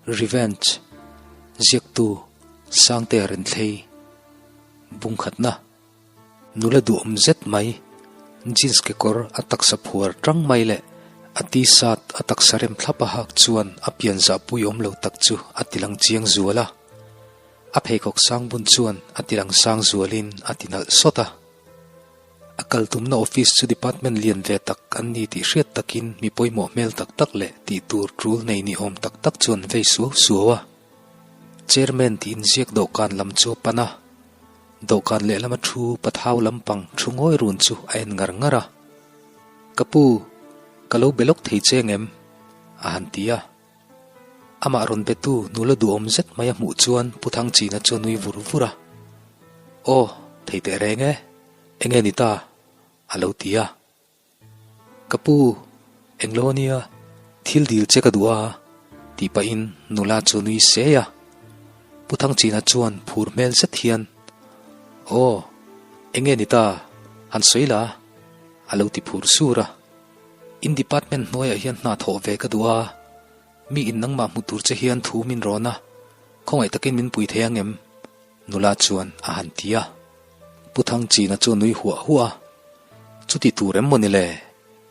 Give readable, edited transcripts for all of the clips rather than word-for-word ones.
Revenge, Ziaktu, Sangtea Renthlei, Bungkhatna, Nula duhawm zet mai, jeans kekawr a taksa phuar tang mai leh a t-shirt a taksa rem thlap a hak chuan a pian zahpui awm lo tak chu a tilang chiang zual a. A pheikhawk sang bun chuan a tilang sang zualin a ti nalh sawt a. A kal tumna office chu department lian ve tak an ni tih hriat takin mi pawimawh hmel tak tak leh tih tur tul nei ni awm tak tak chuan vei suau suau a. Chairman tiin ziak dawhkan lam chu a pan a. Dawhkan lehlama thu pathau lampang thu ngawi run chu a en ngar ngar a. Ka pu, ka lo be lawk thei che ngem? a han ti a. Amah rawn betu nula duhawm zet mai a hmuh chuan Pu Thangchina chu a nui vur vur a. Aw, thei teh reng e, enge ni ta? a lo ti a. Ka pu, englo ania, thil dil che ka duh a, tih pahin nula chu a nui sei a. Pu Thangchina chuan phur hmel zet hian, Aw, enge ni ta, han sawi la, a lo ti phur sur a. In department hnuaiah hian hna thawh ve ka duh a, mi in nangmah hmu tur che hian thu min rawn a, khawngaih takin min pui thei ang em? Nula chuan a han ti a. Pu Thangchina chu nui huah huah a, Chuti tur em maw ni le?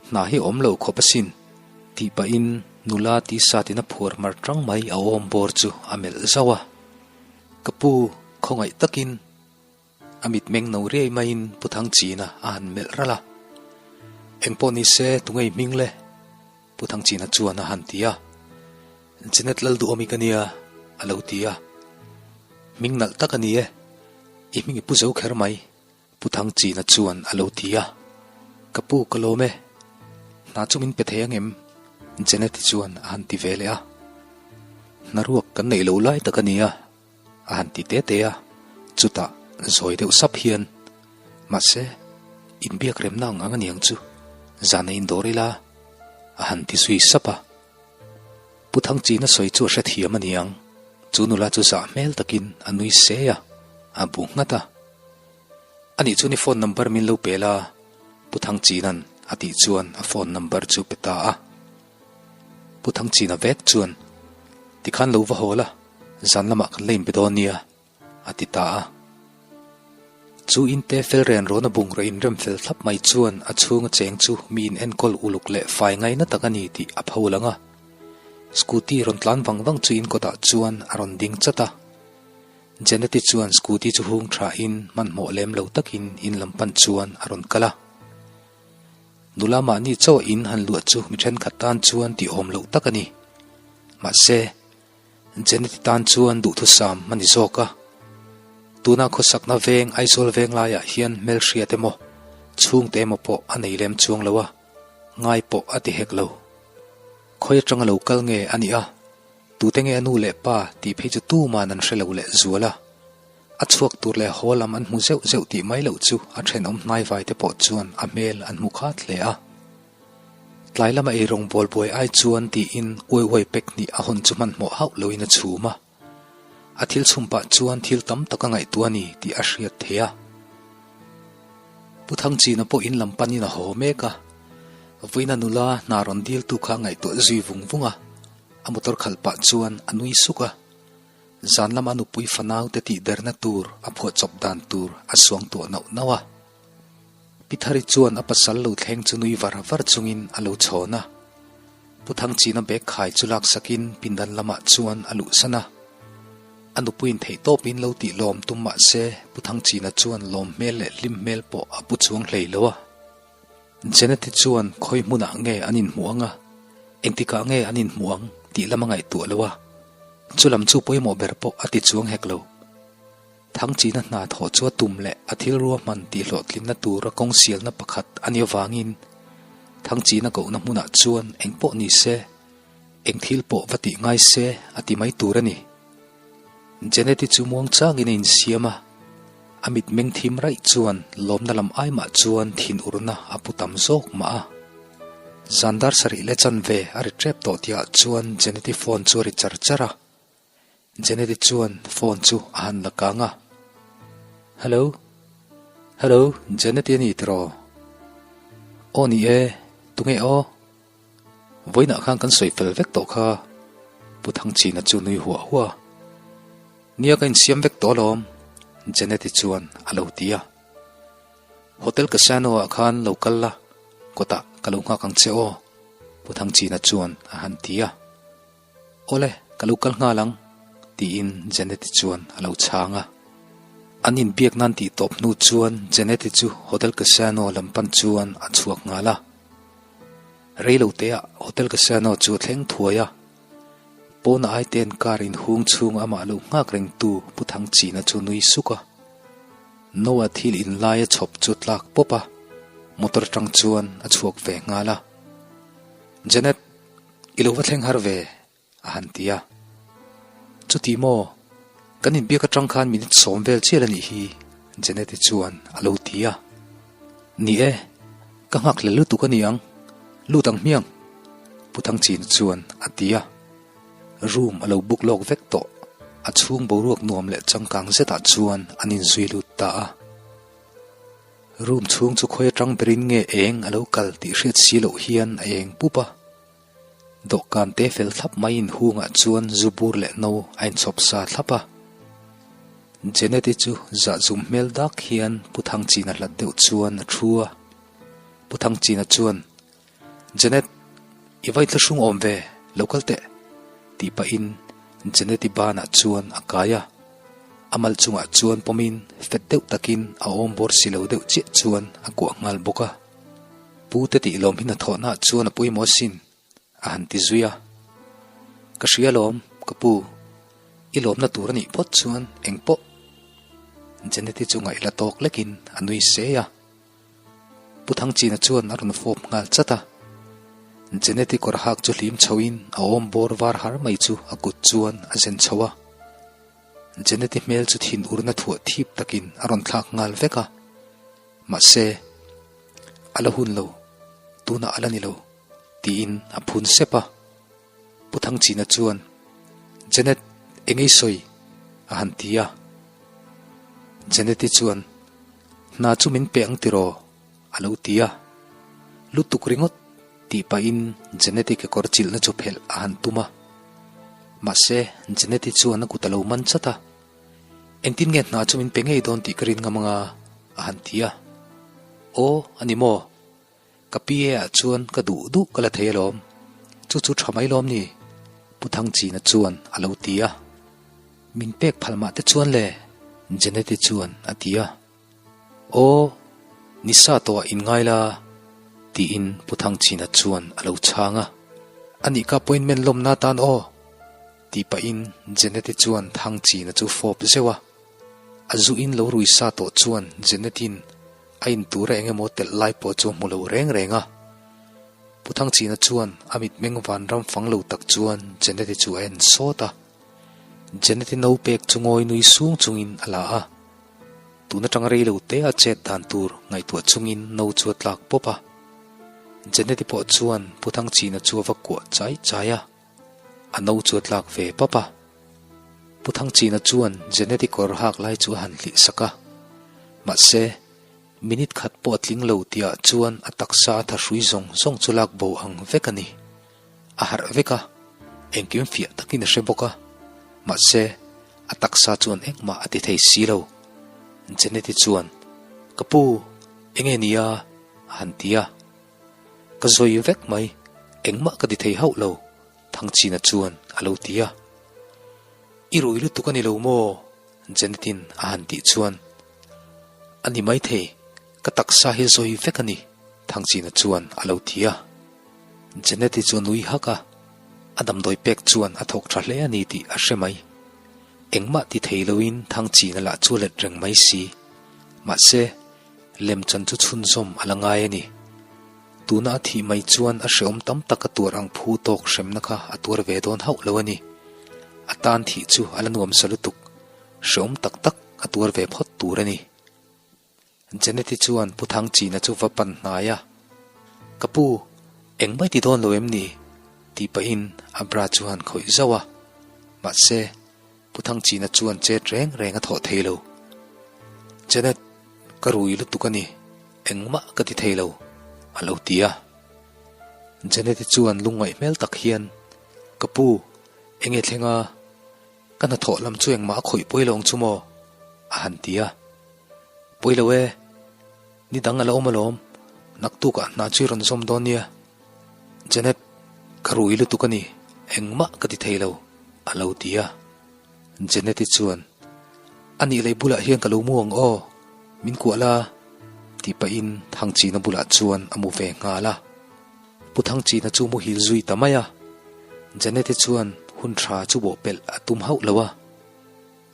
Hna hi awm lo khawp asin, tih pahin nula tisatin a phuar mar tang mai a awm bawr chu a melh zauh a. Ka pu, khawngaih takin. A mitmeng no riai maiin Pu Thangchina a han melh ralh a. Engpawh ni se, tungei hming le? Pu Thangchina chuan a han ti a. Jenet Lalduhawmi ka nia, a lo ti a. Hming nalh tak a ni e, i hming i pu zo kher mai, Pu Thangchina chuan a lo ti a. Ka pu ka lawm e, hna chu min pe thei ang em? Jenet-i chuan a han ti ve leh a. Hnaruak kan neih loh lai tak a ni a. A han ti te te a, chutah zawi deuh sap hian, Mahse, inbiak remna ang ang a niang chu, zan a indawr ila, a han ti zui sap a. Pu Thangchina sawi chu a hrethiam a niang, chu nula chu zah hmel takin a nui se a, a bu nghat a. Anih chuan i phone number min lo pe la, Pu Thangchina'n a tih chuan a phone number chu pe ta a. Pu Thangchina vek chuan, Tikhan lo va haw la, zan lamah kan la inbe dawn nia, a ti ta a. Chu inte fel ren rawna bungraw inrem fel thlap mai chuan a chhunga cheng chu mi in enkawl uluk leh fai ngaina tak a ni tih a pho lang a. Scooty rawn tlan vang vang chu in kawtah chuan a rawn ding chat a. Janet-i chuan scooty chu hung thain hmanhmawh lem lo takin in lam pan chuan a rawn kal a. Nula mahni chaw in han luah chu mi thenkhat tan chuan tihawm loh tak a ni. Mahse, Janet-i tan chuan duhthusam a ni zawk a. Tuna khawsakna veng Aizawl veng laiah hian hmelhriat emaw, chhungte emaw pawh a nei lem chuang lo a, ngai pawh a ti hek lo. Khawi atanga lo kal nge a nih a, tute nge a nu leh pa tih phei chu tuman an hre lo leh zual a. A chhuak tur leh haw lam an hmu zeuh zeuh tih mai loh chu a thenawm hnaivai te pawh chuan a hmel an hmu khat hle a. Tlai lama ei rawng bawl buai ai chuan tiin uai uai pek hnih a hawn chu hmanhmawh hauh loin a chhum a. A thil chhum pah chuan thil tam tak a ngaihtuah a ni tih a hriat theih a. Pu Thangchina pawh in lam panin a haw mek a. Vawiina nula hna rawn diltu kha a ngaihtuah zui vung vung a. A motor khalh pah chuan a nui suk a. Zan lama nupui fanaute tihderna tur a phuahchawp dan tur a suangtuah nauh nauh a. Pi Thari chuan a pasal lo thleng chu nui var var chungin a lo chhawn a. Pu Thangchina bag khai chu laksakin pindan lamah chuan a luhsan a. A nupuiin theihtawpin lo tih lawm tum mah se Pu Thangchina chuan lawm hmel leh hlim hmel pawh a pu chuang hlei lo a. Janet-i chuan khawi hmunah nge an inhmuh ang a, engtikah nge an inhmuh ang tih lam a ngaihtuah lo a, chu lam chu pawimawh ber pawh a ti chuang hek lo. Thangchina hna thawh chu a tum leh a thil ruahman tih hlawhtlinna tura kawng sialna pakhat a nih avangin Thangchina kohna hmunah chuan eng pawh ni se, eng thil pawh va tih ngai se a ti mai tur a ni. Janet-i chu muangchangin a insiam a, a mitmeng thim raih chuan lawmna lam aimah chuan thinurna a pu tam zawk mah a. Zan dar sarih leh chanve a ri tep tawh tihah chuan Janet-i phone chu a ri char char a. Janet-i chuan phone chu a han la kang a. Hello? Hello, Janet-i a ni tiraw? Aw ni e, tunge aw? Vawiinah khan kan sawi fel vek tawh kha. Pu Thangchina chu nui huah huah a. Nia ka insiam vek tawh alawm, Janet-i chuan a lo ti a. Hotel Casano ah khan lo kal la, kawtah ka lo nghak ang che aw, Pu Thangchina chuan a han ti a. Awle, ka lo kal nghal ang, tiin Janet-i chuan a lo chhang a. An inbiak nan tih tawp hnu chuan Janet-i chu Hotel Casano lam pan chuan a chhuak nghal a. Rei lo teah Hotel Casano chu a thleng thuai a. Pawna aite'n car inhung chhung amah lo nghak rengtu Pu Thangchina chu nui suk a. Noah thil inlai a chhawp chu tlak pawp a, motor atang chuan a chhuak ve nghal a. Janet, i lo va thleng har ve, a han ti a. Chuti maw, kan inbiak atang khan minute sawm vel chial a nih hi, Janet-i chuan a lo ti a. Ni e, ka nghakhlel lutuk a ni ang, lut ang hmiang, Pu Thangchina chuan a ti a. Room a lo book lawk vek tawh, a chhung boruak nuam leh changkang zetah chuan an inzui lut ta a. Room chhung chu khawi atang berin nge eng a lo kal tih hriat si loh hian a eng pup a. Dawhkan te fel thlap mai inhungah chuan zu bur leh no a inchhawp sa thlap a. Janet-i chu zahzum hmel dak hian Pu Thangchina hlat deuh chuan a thu a. Pu Thangchina chuan, Janet, i vai thlahrung awm ve, lo kal teh, tih pahin Janet-i banah chuan a kai a. A mal chungah chuan pawmin fet deuh takin a awm bawr si lo deuh chiah chuan a kuah nghal bawk a. Pu te tih lawm hi hnathawhnaah chuan a pawimawh asin, a han ti zui a. Ka hria lawm, ka pu. I lawmna tur a nih phawt chuan eng pawh. Janet-i chu ngaihla tawk lekin a nui sei a. Pu Thangchina chuan a rawn fawp nghal chat a. Janet-i kawr hak chu hlim chhoin a awm bawr var har mai chu a kut chuan a zen chho a. Janet-i hmel chu thin urna thuah thip takin a rawn thlak nghal vek a. Mahse, a la hun lo, tunah a la ni lo, tiin a phun sep a. Pu Thangchina chuan, Janet, eng ei sawi? a han ti a. Janet-i chuan, Hna chu min pe ang tiraw? a lo ti a. Lutuk ringawt, tih pahin Janet-i kekawr chilhna chu phelh a han tum a. Mahse, Janet-i chuan a kut a lo man chat a. Engtin nge hna chu min pe ngei dawn tih ka rin ngam anga? a han ti a. Aw, a ni maw? Ka PA ah chuan ka duh duh ka la thei alawm. Chu chu tha mai lawm ni? Pu Thangchina chuan a lo ti a. Min pek phal mah te chuan le? Janet-i chuan a ti a. Aw, ni sa tawh ah inngai la, tiin Pu Thangchina chuan a lo chhang a. Anih ka appointment lawmna tan aw, tih pahin Janet-i chuan Thangchina chu fawp zeuh a. A zuin lo rui sa tawh chuan Janet-in a intur a eng emaw telh lai pawh chu a hmu lo reng reng a. Pu Thangchina chuan a mitmeng vanram fang lo tak chuan Janet-i chu a en sawt a. Janet-i no pek chu ngawi nui sung chungin a la a. Tun atanga rei lo te a chet dan tur ngaihtuah chungin no chu a tlak pawp a. Janet-i pawh chuan Pu Thangchina chu a va kuah chai chai a. A no chu a tlak ve pap a. Pu Thangchina chuan Janet-i kawr hak lai chu a han hlih sak a. Mahse, minute khat pawh a tling lo tihah chuan a taksa a thahrui zawng zawng chu lak bo ang vek a ni. A harh vek a, engkim fiah takin a hre bawk a. Mahse, a taksa chuan engmah a ti thei si lo. Janet-i chuan, Ka pu, enge nia? a han ti a. Ka zawi vek mai, engmah ka ti thei hauh lo, Thangchina chuan a lo ti a. I rui lutuk a ni lo maw? Janet-in a han tih chuan, A ni maithei, ka taksa hi zawi vek a ni, Thangchina chuan a lo ti a. Janet-i chu a nui hak a, a damdawi pek chuan a thawk tha hle a ni tih a hre mai. Engmah ti thei loin Thangchina lah chu a let reng mai si. Mahse, Lemchan chu chhunzawm a la ngai a ni. Tuna a thih mai chuan a hreawm tam tak a tuar ang phu tawk hremna kha a tuar ve dawn hauh lo a ni. A tan thih chu a la nuam sa lutuk. Hreawm tak tak a tuar ve phawt tur a ni. Janet-i chuan Pu Thangchina chu va pan hnai a, Ka pu, engmah i ti dawn lo em ni? tih pahin a bra chu han khawih zauh a. Mahse, Pu Thangchina chuan chet reng reng a thawh thei lo. Janet, ka rui lutuk a ni, engmah ka ti thei lo, a lo ti a. Janet-i chuan lungngaih hmel tak hian, Ka pu, Enge thleng a, ka hnathawh lam chu engmah a khawih pawi lo ang chu maw? a han ti a. Pawi lo e, ni dang a la awm alawm, naktukah hna chu i rawn zawm dawn nia. Janet, ka rui lutuk a ni, engmah ka ti thei lo, a lo ti a. Janet-i chuan, A nih lei bulah hian ka lo mu ang aw, min kuah la, tih pahin Thangchina bulah chuan a mu ve nghal a. Pu Thangchina chu muhil zui ta mai a. Janet-i chuan hun tha chu bawhpelh a tum hauh lo a.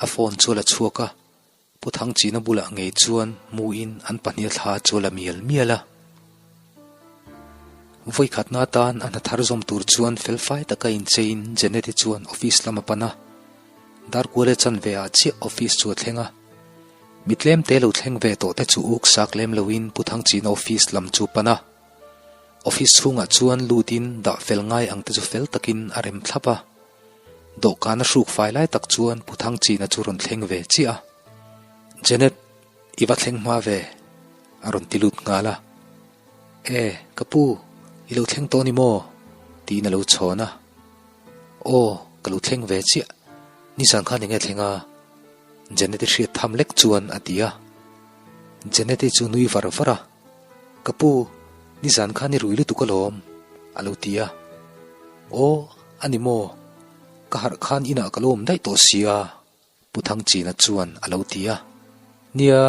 A phone chu a la chhuak a, Pu Thangchina bulah ngei chuan muin an pahnih a thla chu a la mial mial a. Vawikhatna atan a hna thar zawm tur chuan felfai taka incheiin Janet-i chuan office lam a pan a. Darkuale chanve ah chiah office chu a thleng a. Mi tlemte lo thleng ve tawh te chu uk sak lem loin Pu Thangchina office lam chu pan a. Office chhungah chuan lutin dah fel ngai ang te chu fel takin a rem thlap a. Dawhkan a hruk fai lai tak chuan Pu Thangchina chu rawn thleng ve chiah a. Janet, i va thleng hma ve, a rawn ti lut nghal a. E, ka pu, i lo thleng tawh ni maw? tiin a lo chhawn a. Aw, ka lo thleng ve chiah. Nizan khan enge thleng a? Janet-i hriat tham lek chuan a ti a. Janet-i chu nui var var a. Ka pu, nizan khan i rui lutuk alawm, a lo ti a. Aw, a ni maw? Ka harh khan inah ka lo awm daih tawh sia, Pu Thangchina chuan a lo ti a. Nia,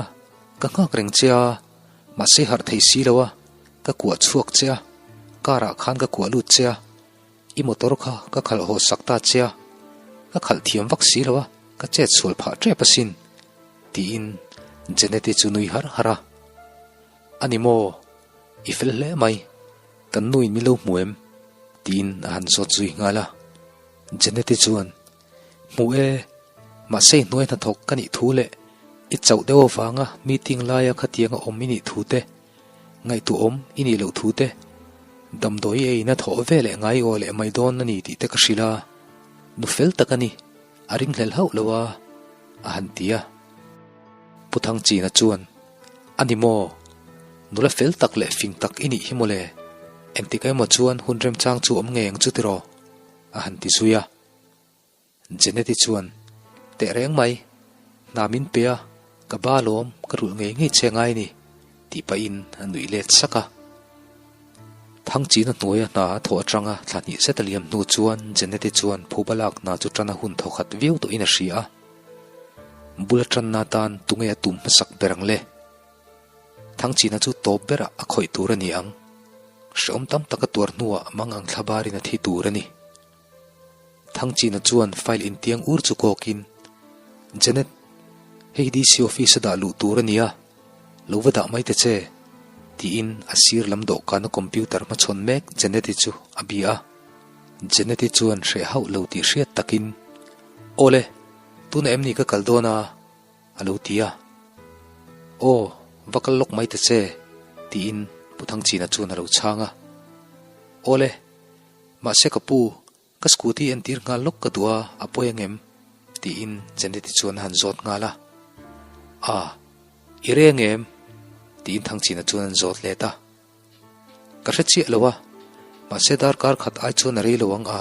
ka nghak reng che a, mahse harh thei si lo a, ka kuah chhuak che a, car ah khan ka kuah lut che a, i motor kha ka khalh haw sak ta che a, ka khalh thiam vak si lo a, ka chet sual phah tep asin, tiin Janet-i chu nui har har a. A ni maw? I fel hle mai, kan nuin min lo hmu em? tiin a han zawt zui nghal a. Janet-i chuan, Hmu e, mahse i hnuai hnathawk ka nih thu leh i chauh deuh avanga meeting laia khatianga awm i nih thu te, ngaihtuahawm i nih loh thu te, damdawi i eina thawh ve leh ngai aw leh mai dawn a ni tih te ka hrilh a, nu fel tak a ni, a ringhlel hauh lo a, a han ti a. Pu Thangchina chuan, A ni maw? Nula fel tak leh fing tak i nih hi mawle, engtik emaw chuan hun remchang chu awm ngei ang chu tiraw? a han ti zui a. Jeneti chuan, Teh reng mai, hna min pe a, ka ba lawm, ka rulh ngei ngei che ngai ni, tih pahin a nuih let sak a. Thangchina hnuaia hna a thawh atanga thla hnih zet a liam hnu chuan Jeneti chuan phuba lak hna chu tan a hun thawkhat viau tawhin a hria a. Bul a tanna atan tunge a tum hmasak ber ang le? Thangchina chu tawp berah a khawih tur a ni ang. Hrehawm tam tak a tuar hnuah mangang thla barin a thi tur a ni. Thangchina chuan file intiang ur chu kawkin, Janet, hei DC office a dah luh tur a nia, lo va dah mai ta che, tiin a sir lam dawhkana computer hmachhawn mek Janet-i chu a bia a. Janet-i chuan hreh hauh lo tih hriat takin, Awle, tunah em ni ka kal dawn a? A lo ti a. Aw, va kal lawk mai ta che, tiin Pu Thangchina chuan a lo chhang a. Awle, mahse ka pu, ka scooty entir nghal lawk ka duh a, a pawi angem? tiin Janet-i chuan a han zawt nghal a. A, i reng em? tiin Thangchina chuan an zawt let a. Ka hre chiah lo a, mahse darkar khat ai chuan a rei lo ang a,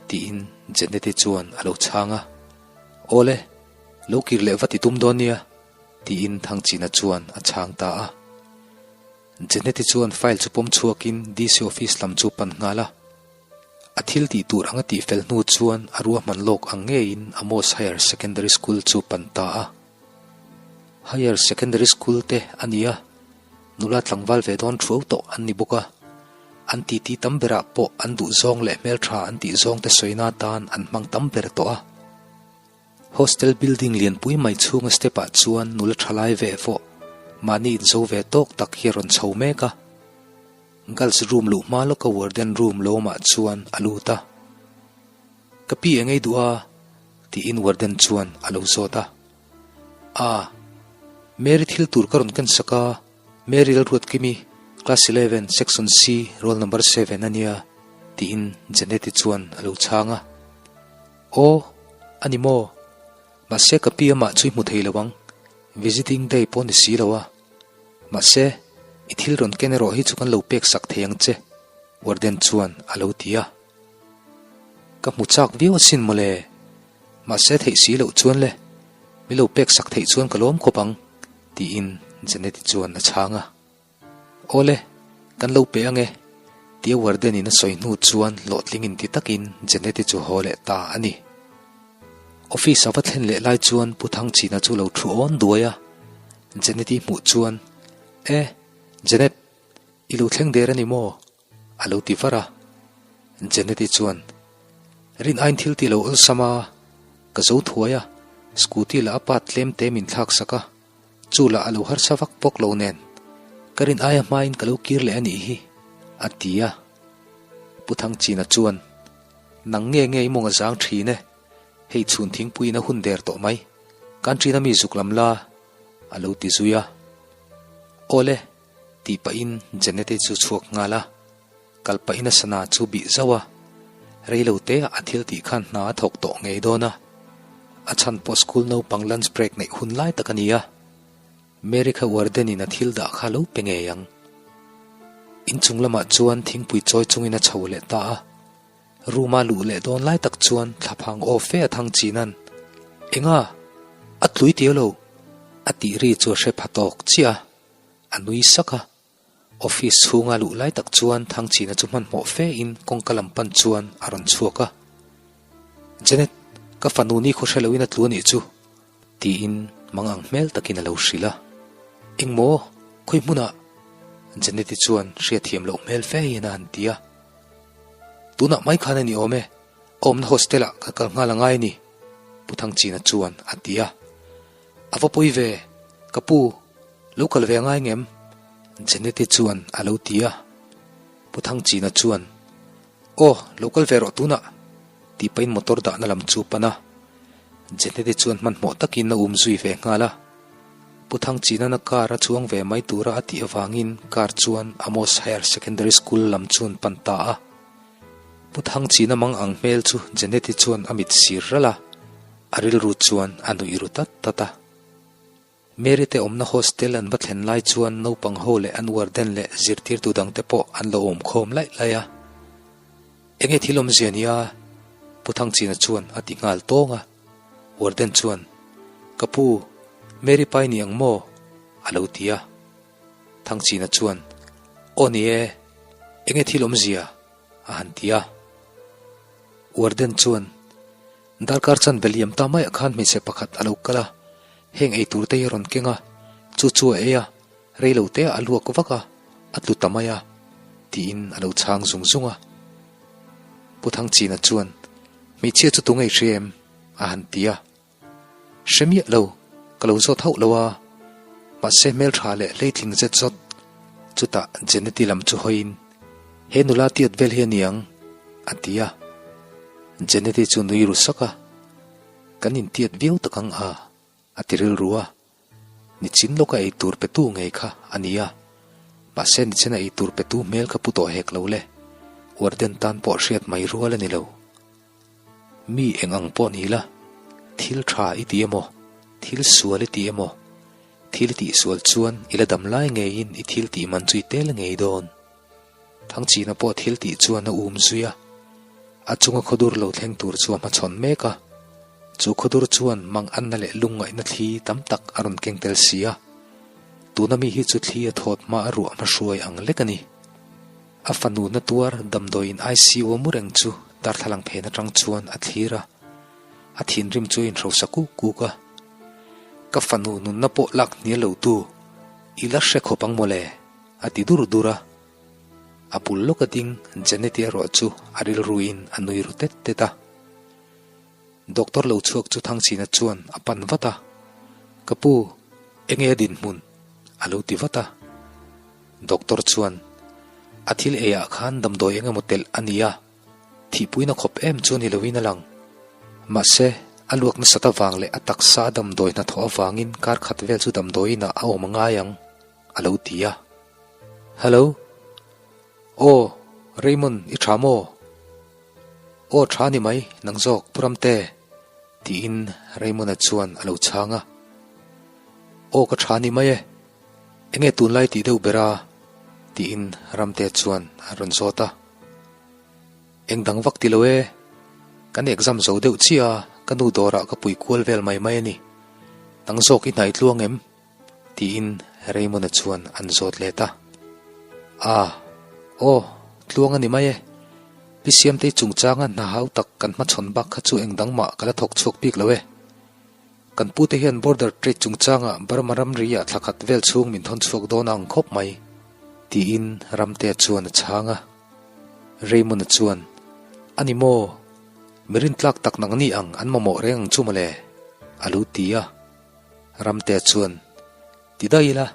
tiin Janet-i chuan a lo chhang a. Awle, lo kir leh vat i tum dawn nia, tiin Thangchina chuan a chhang ta a. Janet-i chuan file chu pawm chhuakin DC office lam chu pan nghal a. A thil tih tur anga tih fel hnu chuan a ruahman lawk ang ngeiin Amos Higher Secondary School chu pan ta a. Higher Secondary School te a ni a, nula tlangval ve dawn thuau tawh an ni bawk a. An titi tam berah pawh an duh zawng leh hmeltha an tih zawng te sawina atan an hmang tam ber tawh a. Hostel building lianpui mai chhunga step ah chuan nula thalai ve fawh mahni inzo ve tawk tak hi a rawn chho mek a. Girls room luh hma lawka warden room lawmah chuan a lut a. Ka pi eng ei duh a? tiin warden chuan a lo zawt a. A, Mary thil tur ka rawn ken sak a, Mary Lalruatkimi, class 11, section C, roll number 7 a nia, tiin Janet-i chuan a lo chhang a. Aw, a ni maw? Mahse ka pi amah chu i hmu thei lo ang, visiting day pawh ni si lo a. Mahse, i thil rawn ken erawh hi chu kan lo pek sak thei ang che, warden chuan a lo ti a. Ka hmu chak viau asin mawle. Mahse theih si loh chuan le, mi lo pek sak theih chuan ka lawm khawp ang, tiin Janet-i chuan a chhang a. Awle, kan lo pe ange, tia warden-in a sawi hnu chuan hlawhtling inti takin Janet-i chu haw leh ta a ni. Office a va thlen leh lai chuan Pu Thangchina chu lo thu awn duai a, Janet-i hmuh chuan, E, Janet, i lo thleng der a ni maw? A lo ti var a. Janet-i chuan, Rin aiin thil ti lo awlsam a, ka zo thuai a, scooty lah a part tlem te min thlak sak a, chu lah a lo harsa vak bawk lo nen, ka rin aia hmain ka lo kir leh a nih hi, a ti a. Pu Thangchina chuan, Nang nge nge i mawng a zang thin e, hei chhun thingpuiin a hun der tawh mai, kan ṭin a mi zuk lam la, a lo ti zui a. Awle, Tih pahin Janete chu chhuak nghal a, kal pahin a sana chu bih zauh a, reilo te ah a thil tih khan hna a thawk tawh ngei dawn a, a chhan pawh school naupang lunch break neih hun lai tak a ni a, Mary kha warden in a thil dah kha lo pe ngei ang. Inchung lamah chuan thingpui chawi chungin a chho leh ta a. Room a luh leh dawn lai tak chuan thlaphang aw fe a thang chin an, Enga? A tlui tio lo? A tih ri chu a hre pha tawk chiah a, a nui sak a. Office chhunga luh lai tak chuan Thangchina chu hmanhmawh fe in kawngka lam pan chuan a rawn chhuak a. Janet, ka fanu ni khaw hre loin a tlu a nih chu, tiin mang ang hmel takin a lo hrilh a. Engmaw? Khawi hmunah? Janet-i chuan hriatthiam loh hmel fe hian a han ti a. Tunah mai khan a ni awm e, a awmna hostel-ah ka kal nghal a ngai a ni, Pu Thangchina chuan a ti a. A va pawi ve, ka pu, lo kal ve a ngai ngem? Janet-i chuan a lo ti a. Pu Thangchina chuan, Aw, lo kal ve rawh tunah, tih pahin motor dahna lam chu pan a. Janet-i chuan hmanhmawh takin a um zui ve nghal a. Pu Thangchina'n a car a chuang ve mai tura a tih avangin car chuan Amos Higher Secondary School lam chuan pan ta a. Pu Thangchina mang ang hmel chu Janet-i chuan a mit sir ralh a, a rilru chuan a nuih ru tat tat a. Mary te awmna hostel an va thlen lai chuan naupang ho leh an warden leh zirtirtu dangte pawh an lo awm khawm laih laih a. Enge thil awmzia nia? Pu Thangchina chuan a ti nghal tawng a. Warden chuan, Ka pu, Mary pai ni ang maw? a lo ti a. Thangchina chuan, Aw ni e, enge thil awmzia? a han ti a. Warden chuan, Darkar chanve liam ta maiah khan hmeichhe pakhat a lo kal a, heng eitur te hi a rawn keng a, chu chu a ei a, rei lo te ah a luak vak a, a tlu ta mai a, tiin a lo chhang zung zung a. Pu Thangchina chuan, Hmeichhia chu tunge i hria em? a han ti a. Hre miah lo, ka lo zawt hauh lo a, mahse hmeltha leh hleitling zet zawt. Chutah Jeneti lam chu hawiin, He nula tiat vel hi a ni ang, a ti a. Jeneti chu nui ru sak a, Kan intiat viau tak ang a, a ti rilru a. Nichin lawka ei tur petu ngei kha a ni a, mahse nichina ei tur petu hmel kha pu tawh hek lo le, warden tan pawh hriat mai rual a ni lo. Mi eng ang pawh ni la, thil tha i ti emaw, thil sual i ti emaw, thil i tihsual chuan i la dam lai ngeiin i thil tih man chu i tel ngei dawn. Thangchina pawh thil tih chuan a um zui a, a chunga khawdur lo thleng tur chu a hmachhawn mek a. Chu khawdur chuan mang anna leh lungngaihna thli tam tak a rawn keng tel si a. Tuna mi hi chu thli a thawt hma a ruah hmahruai ang lek a ni. A fanu na tuar damdawiin ICU a mu reng chu darthlalang phen atang chuan a thlir a, a thinrim chu a inhrosa kuk kuk a. Ka fanu nunna pawh lak hnial lo tu, i la hre khawp ang mawle, a ti dur dur a. A bul lawka ding Janet-i erawh chu a rilruin a nui ru tet tet a. Doctor lo chhuak chu Thangchina chuan a pan vat a, Ka pu, enge a dinhmun? a lo ti vat a. Doctor chuan, A thil eiah khan damdawi eng emaw telh a ni a, thihpuina khawp em chu ni loin a lang. Mahse, a luak nasat avang leh a taksa a damdawi hnathawh avangin kar khat vel chu damdawiinah a awm a ngai ang, a lo ti a. Hello? Aw, Raymond, i tha maw? Aw tha ni mai, nang zawk Pu Ramte, tiin Raymond-a chuan a lo chhang a. Aw ka tha ni mai e, enge tunlai tih deuh ber a? tiin Ramte chuan a rawn zawt a. Eng dang vak ti lo e. Kan exam zo deuh chiah a, ka nu dawrah ka pui kual vel mai mai a ni. Nang zawk i hnai tluang em? Tiin Raymond-a chuan an zawt let a. A, aw, tluang a ni mai e. Pi Siamtei chungchanga hna hau tak kan hmachhawn bak kha chu engdang mah ka la thawk chhuak bik lo e. Kan pute hian border trade chungchanga Burma ramri-ah thla khat vel chhung min thawn chhuak dawn a ang khawp mai, tiin Ramtea chuan a chhang a. Raymond-a chuan, A ni maw? Mi rintlak tak nang ni ang an mamawh reng ang chu mawle, a lo ti a. Ramtea chuan, Ti daih ila,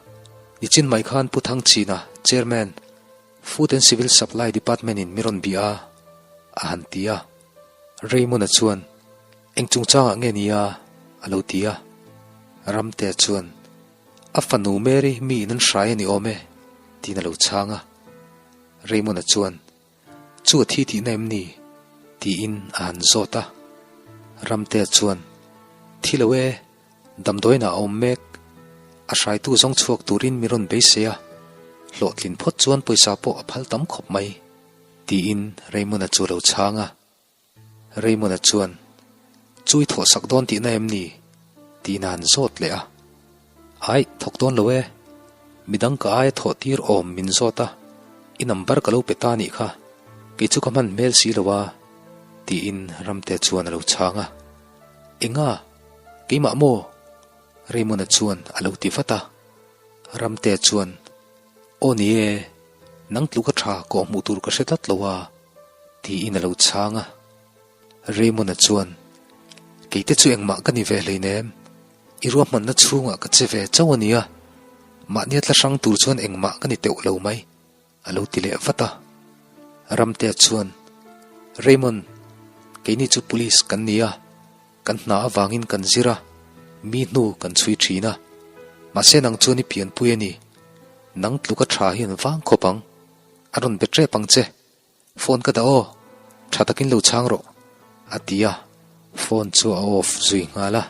nichin mai khan Pu Thangchina, Chairman, Food and Civil Supply Department in mi rawn bih a, a han ti a. Raymond-a chuan, Eng chungchangah nge ni a? a lo ti a. Ramtea chuan, A fanu Mary mi in an hrai a ni awm e, tiin a lo chhang a. Raymond-a chuan, Chu a thi tihna em ni? tiin a han zawt a. Ramtea chuan, Thi lo e, Damdawiinah a awm mek. A hraitu zawng chhuak turin mi rawn beisei a, hlawhtlin phawt chuan pawisa pawh a phal tam khawp mai, tiin Raymond-a chu a lo chhang a. Raymond-a chuan, Chu i thawhsak dawn tihna em ni? tiin a han zawt leh a. Aih, thawk dawn lo e. Midang ka aia thawh tir awm min zawt a, i number ka lo pe ta nih kha, kei chu ka hman hmel si lo a, tiin Ramtea chuan a lo chhang a. Enga? Keimah maw? Raymond-a chuan a lo ti vat a. Ramtea chuan, Aw ni e, nang tluka tha kawh hmuh tur ka hre tlat lo a, tiin a lo chhang a. Raymond-a chuan, Keite chu engmah ka ni ve hleinem, i ruahmanna chhungah ka che ve chauh a nia, mahnia tla hrang tur chuan engmah ka ni teuh lo mai. A lo ti leh vat a. Ramtea chuan, Raymond, keini chu police kan ni a, kan hna avangin kan zir a, mi hnu kan chhui thin a. Mahse nang chuan i pianpui a ni. Nang tluka tha hi an vang khawp ang. A rawn be tep ang che. Phone ka dah aw, tha takin lo chhang rawh, a ti a, phone chu a off zui nghal a.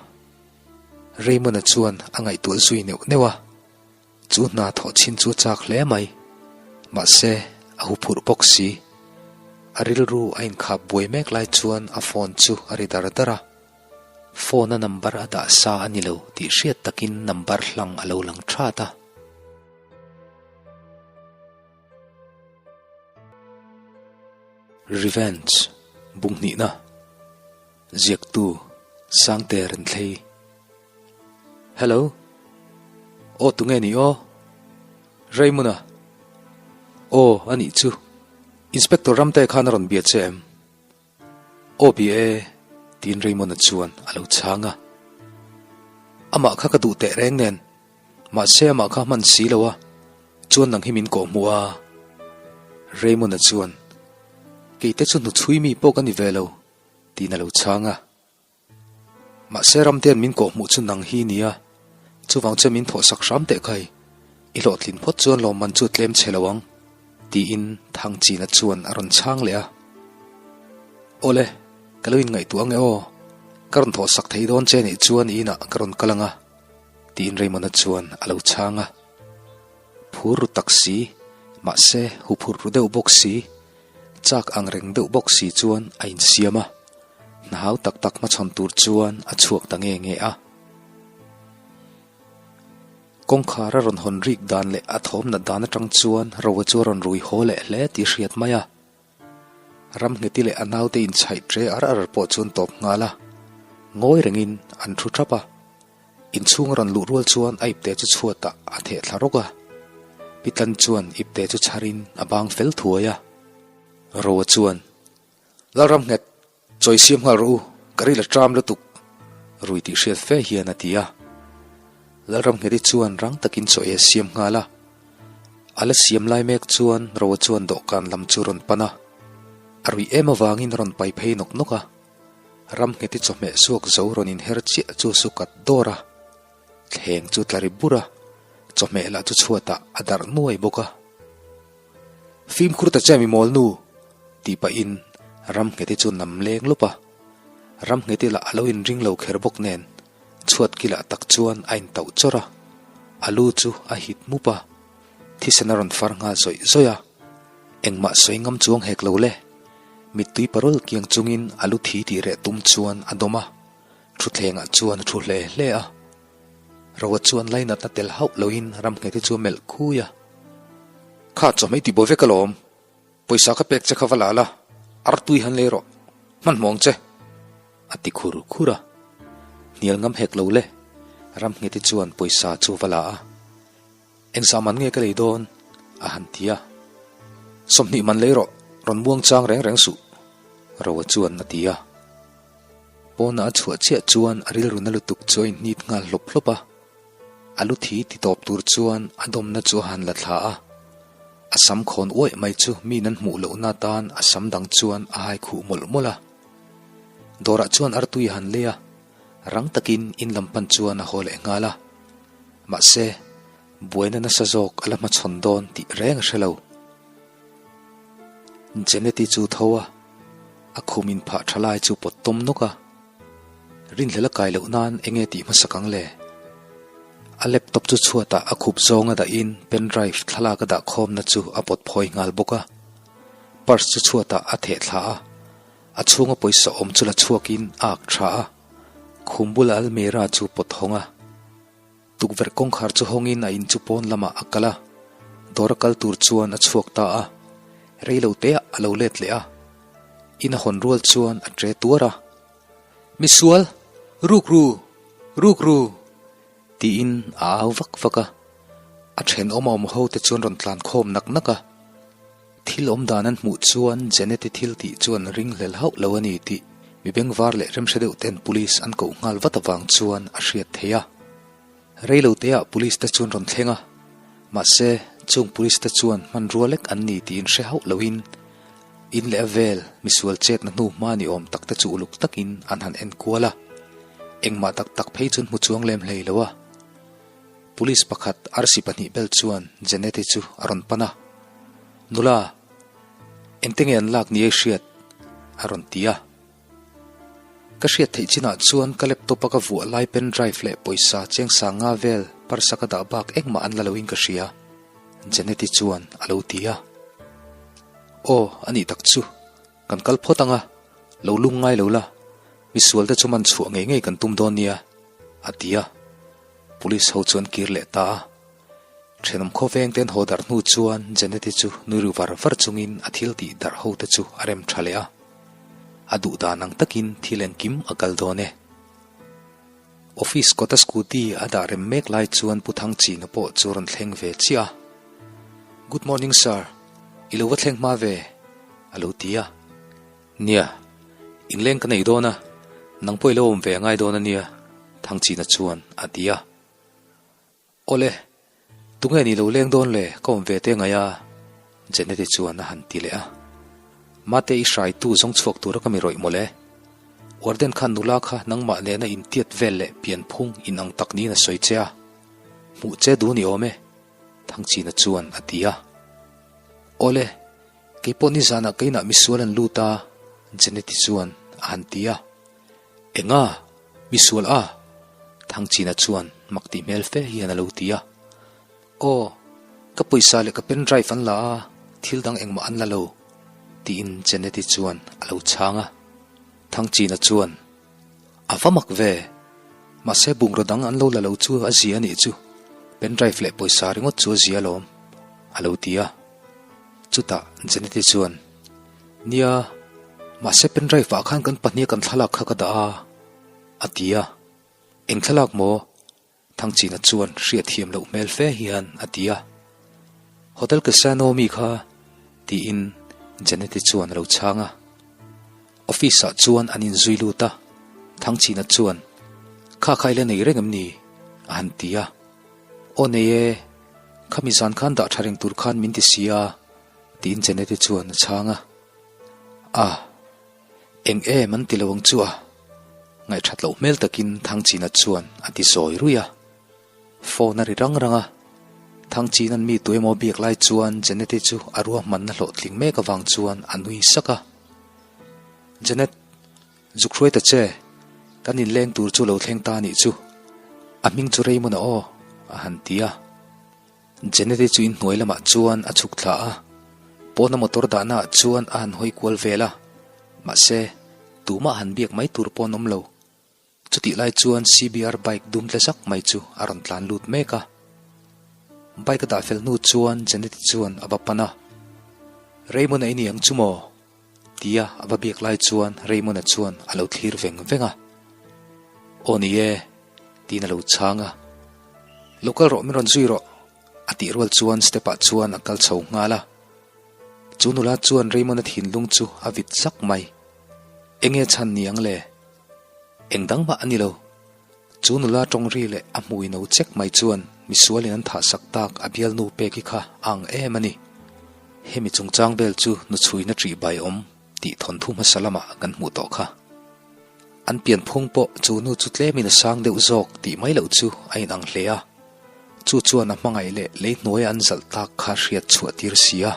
Raymond-a chuan a ngaihtuah zui neuh neuh a. Chu hna thawh chhin chu a chak hle mai. Mahse, a huphurh bawk si. A rilru a inkhap buai mek lai chuan a phone chu a ri dar dar a. Phone a number a dah sa a ni lo tih hriat takin number hlang a lo lang that a. Revenge, Bunghnihna, Ziaktu, Sangte Renthlei. Hello. Aw tunge ni aw? Raymond-a. Aw, a nih chu. Inspector Ramte khan a rawn bia che em? Aw bia e, tiin Raymond-a chuan a lo chhang a. Amah kha ka duh teh reng nen, mahse amah kha hman si lo a, chuan nang hi min kawh hmuh a. Raymond-a chuan, Keite chu hnuchhui mi pawh ka ni ve lo, tiin a lo chhang a. Mahse Ramtean min kawh hmuh chu nang hi nia, chuvang chuan min thawhsak hram teh khai, i hlawhtlin phawt chuan lawmman chu tlem chhe lo ang, tiin Thangchina chuan a rawn chhang leh a. Awle, ka lo inngaihtuah ange aw, ka rawn thawhsak thei dawn che nih chuan i inah ka rawn kal ang a, tiin Raymond-a chuan a lo chhang a. Phur ru tak si, mahse huphurh ru deuh bawk si, Chak ang reng deuh bawk si chuan a insiam a, hna hau tak tak hmachhawn tur chuan a chhuak ta nge nge a. Kawngkhar a rawn hawn rik dan leh a thawm nat dan atang chuan Roa chu a rawn rui haw leh hle tih hriat mai a. Ramngheti leh a naute inchhaih tre ar ar pawh chuan tawp nghal a, ngawi rengin an thu thap a. Inchhung a rawn luh rual chuan a ipte chu chhuatah a theh thla rawk a. Pitlan chuan ipte chu chharin a bang fel thuai a. Roa chuan, Lalram nghet, chawi siam nghal rawh u, ka ril a ṭam lutuk, rui tih hriat fe hian a ti a. Lalram ngheti chuan rang takin chaw ei a siam nghal a. A la siam lai mek chuan Roa chuan dawhkan lam chu rawn pan a. A ruih em avangin a rawn pai phei nawk nawk a. Ramngheti chawhmeh suak zo rawn inher chiah chu su kat dawr a, thleng chu tla ri bur a, chawhmeh lah chu chhuatah a darh nuai bawk a. Fimkhur ta che mi mawl nu! tih pahin Ramngheti chu nam leng lawp a. Ramngheti lah a lo inring lo kher bawk nen chhuat kilah tak chuan a intauh chawrh a, a lu chu a hit mup a, thisen a rawn far nghal zawih zawih a, engmah sawi ngam chuang hek lo le. Mittui parawl kiang chungin a lu thi tih reh tum chuan a dawm a, thutthlengah chuan a thu hle hle a. Roa chuan lainatna tel hauh loin Ramngheti chu a melh khui a. Kha chawhmei ti buai vek alawm, pawisa ka pek che kha va la la, artui han lei rawh, hmanhmawh ang che, a ti khur khur a. Hnial ngam hek lo le, Ramngheti chuan pawisa chu va la a. Engzah man nge ka lei dawn? a han ti a. 20 man lei rawh, rawn muang chang reng reng suh, Roa chuan a ti a. Pawnah a chhuah chiah chuan a rilru na lutuk chu a inhnit nghal hlawp hlawp a. A lu thi ti tawp tur chuan a dawmna chu a han la thla a. A sam khawn uaih mai chu min an hmuh lohna atan a sam dang chuan a hai khuh mawlh mawlh a. Dawrah chuan artui a han lei a, rang takin in lam pan chuan a haw leh nghal a. Mahse, buaina nasa zawk a la hmachhawn dawn tih reng a hre lo. Jeneti chu tho a, a khum inphah tha lai chu pawt tawm nawk a. Rinhlel a kai loh nan eng nge tih hmasak ang le? A laptop chu chhuatah a khup zawnga dahin pen drive thlalak a dah khawmna chu a pawt phawi nghal bawk a. Purse chu chhuatah a theh thla a, a chhunga pawisa awm chu la chhuakin a ak tha a. Khum bula almirah chu pawt hawng a. Tukverh kawngkhar chu hawngin a in chu pawn lamah a kal a, dawr a kal tur chuan a chhuak ta a, rei lo teah a lo let leh a. In a hawn rual chuan a tre tuar a. Misual! Rukru! Rukru! Tiin a au vak vak a. A thenawm a awm ho te chuan rawn tlan khawm nak nak a. Thil awm dan an hmuh chuan Janet-i thil tih chuan ringhlel hauh lo a ni tih mi bengvar leh remhre deuh ten Police an koh nghal vat avang chuan a hriat theih a. Rei lo teah Police te chuan rawn thleng a, mahse chung Police te chuan hmanrua lek an ni tih inhre hauh loin in leh a vel misual chetna hnu hma ni awm tak te chu uluk takin an han en kual a, engmah tak tak phei chuan hmu chuang lem hlei lo a. Police pakhat arsi pahnih bel chuan Janet-i chu a rawn pan a, Nula, engte nge an lak ni ei hriat? a rawn ti a. Ka hriat theih chinah chuan ka laptop-a ka vuah lai pen drive leh pawisa cheng sanga vel parsa ka dah bak engmah an la loin ka hria, Janet-i chuan a lo ti a. Aw, a nih tak chu. Kan kal phawt ang a, lo lung ngai lo la, misual te chu man chhuah ngei ngei kan tum dawn nia, a ti a. Police ho chu an kir leh ta a. Thenawm khawveng te an haw darh hnu chuan Janet-i chu nui ru var var chungin a thil tih darh ho te chu a rem tha leh a. A duh dan ang takin thil engkim a kal dawn e. Office kawta scooty a dah rem mek lai chuan Pu Thangchina pawh chu rawn thleng ve chiah a. Good morning sir, i lo va thleng hma ve, a lo ti a. Nia, inleng ka nei dawn a, nang pawh i lo awm ve a ngai dawn a nia, Thangchina chuan a ti a. Awle, tunge ni lo leng dawn le, ka awm ve te ngai a, Jeneti chuan a han ti leh a. Mate i hraitu zawng chhuak tura ka mi rawih mawle. Warden khan nula kha nangmah nena intiat vel leh pianphung inang tak niin a sawi che a. Hmuh che duh ni awm e, Thangchina chuan a ti a. Awle, kei pawh nizanah ka inah misual an lut a, Jeneti chuan a han ti a. Enga? Misual a? Thangchina chuan mak tih hmel fe hian a lo ti a. Aw, ka pawisa leh ka pen drive an la a, thil dang engmah an la lo, tiin Jeneti chuan a lo chhang a. Thangchina chuan, A va mak ve! Mahse bungraw dang an lo la lo chu a zia a nih chu, pen drive leh pawisa ringawt chu a zia alawm, a lo ti a. Chutah Jeneti chuan, Nia, mahse pen drive ah khan kan pahnih a kan thlalak kha ka dah a, a ti a. Eng thlalak maw? Thangchina chuan hriatthiam loh hmel fe hian a ti a. Hotel Casino mi kha, tiin Jeneti chuan a lo chhang a. Office ah chuan an inzui lut a, Thangchina chuan, Kha kha i la nei reng em ni? a han ti a. Aw nei e, khami zan khan dah tha reng tur khan min ti si a, tiin Jeneti chuan a chhang a. A, eng em an ti lo ang chu a, ngaihthat loh hmel takin Thangchina chuan a ti zawi ruih a. Phone a ri rang rang a, Thangchina'n mi tuemaw biak lai chuan Jeneti chu a ruahmanna hlawhtling mek avang chuan a nui sak a. Janet, zuk hruai ta che, kan inleng tur chu lo thleng ta anih chu, a hming chu Raymond-a aw, a han ti a. Janet-i chu inhnuai lamah chuan a chhuk thla a, pawna motor dahnaah chuan a han hawi kual vel a. Mahse, tumah han biak mai tur pawh an awm lo. Chutih lai chuan CBR bike dum tle zak mai chu a rawn tlan lut mek a. Bike a dah fel hnu chuan Janeti chuan a va pan a. Raymond-a i ni ang chu maw? Tia a va biak lai chuan Raymond-a chuan a lo thlir veng veng a. Aw ni e, tiin a lo chhang a. Lo kal rawh min rawn zui rawh, a tih rual chuan step-ah chuan a kal chho nghal a. Chu nula chuan Raymond-a thinlung chu a vit zak mai. Enge chhan ni ang le? Eng dang mah a ni lo. Chu nula tawng ri leh a hmui no chek mai chuan misualin an thah sak tak a bialnu peki kha a ang em a ni. Hemi chungchang vel chu nuchhuina ṭih bai awm tih thawnthu hmasa lamah kan hmuh tawh kha. An pianphung pawh chu nu chu tlemin a sang deuh zawk tih mai loh chu a inang hle a. Chu chuan a hmangaih leh lei hnuaia an zalh tak kha hriat chhuah tir si a.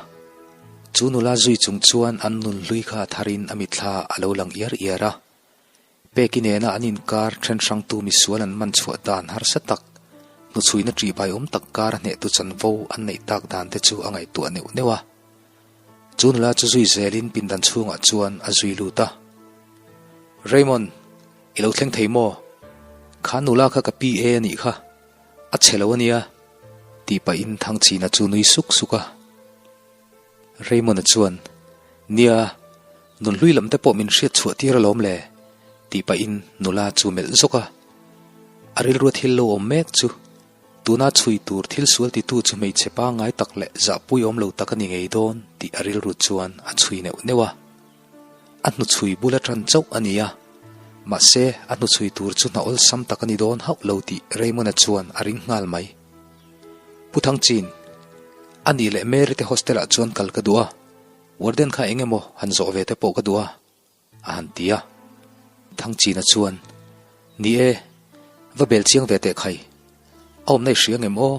Chu nula zui chung chuan an nun hlui kha a tharin a mitthla a lo lang iar iar a. Peki nena an inkar then hrangtu misual an man chhuah dan harsa tak, hnuchhuina ṭihbai awm tak kar a hnehtu chanvo an neih tak dan te chu a ngaihtuah neuh neuh a. Chu nula chu zui zelin pindan chhungah chuan a zui lut a. Raymond, i lo thleng thei maw? Kha nula kha ka PA a nih kha. A chhe lo a nia, tih pahin Thangchhina chu nui suk suk a. Raymond-a chuan, Nia, nunhlui lam te pawh min hriat chhuah tir alawm le, tih pahin nula chu melh zawk a. A rilrua thil lo awm mek chu, tuna chhui tur thil sual titu chu hmeichhe pangngai tak leh zahpui awm lo tak a ni ngei dawn tih a rilru chuan a chhui neuh neuh a. A hnuchhui bula tan chauh a ni a, mahse a hnuchhui tur chu hna awlsam tak a ni dawn hauh lo tih Raymond-a chuan a ring nghal mai. Pu Thangchin, A nih leh Mary te hostel ah chuan kal ka duh a, warden kha eng emaw han zawh ve te pawh ka duh a, a han ti a. Thangchina chuan, Ni e, va bel chiang ve teh khai, a awmna i hria ngem aw?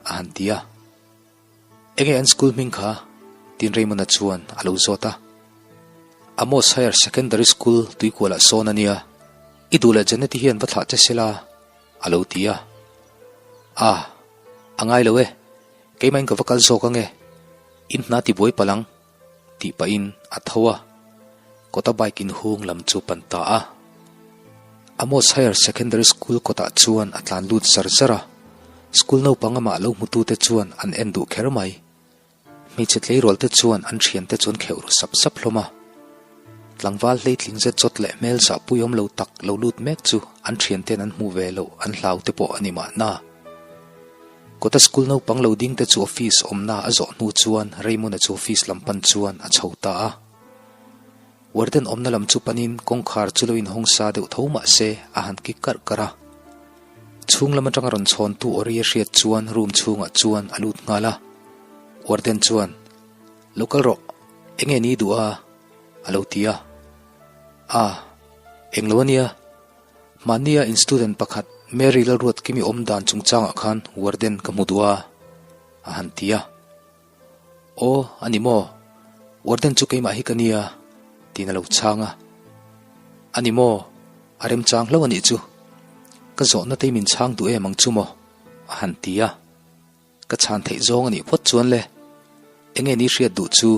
a han ti a. Enge an school hming kha? Tiin Raymond-a chuan a lo zawt a. Amos Higher Secondary School tuikualah sawn a nia, i duh leh Janet-i hian va thlah che sela, a lo ti a. A, a ngai lo e, keimahin ka va kal zawk ange, in hna tibuai palh ang. Tih pahin a tho a, kawta bike inhung lam chu pan ta a. Amos Higher Secondary School kawtah chuan a tlan lut zar zar a, school naupang amah lo hmutute chuan an en duh kher mai. Hmeichhe tleirawl te chuan an thiante chu an kheuh ru sap sap hlawm a. Tlangval hleitling zet zawt leh hmel zahpui awm lo tak lo lut mek chu an thiante'n an hmuh ve loh an hlau te pawh a ni mahna. Kawta school naupang lo ding te chu office awmna a zawh hnu chuan Raymond-a chu office lam pan chuan a chho ta a. Warden awmna lam chu panin kawngkhar chu lo inhawng sa deuh tho mah se a han kik karh karh a. Chhung lam atanga rawn chhawntu Ori a hriat chuan room chhungah chuan a lut nghal a. Warden chuan, Lo kal rawh, enge ni duh a? a lo ti a. A, englo a nia. Mahnia in student pakhat Mary Lalruatkimi awm dan chungchangah khan warden ka hmu duh a, a han ti a. Aw, a ni maw? Warden chu keimah hi ka nia, tiin a lo chhang a. A ni maw? A remchang hlauh a nih chu. Ka zawhna te min chhang duh em ang chu maw? a han ti a. Ka chhan theih zawng a nih phawt chuan le, enge ni hriat duh chu?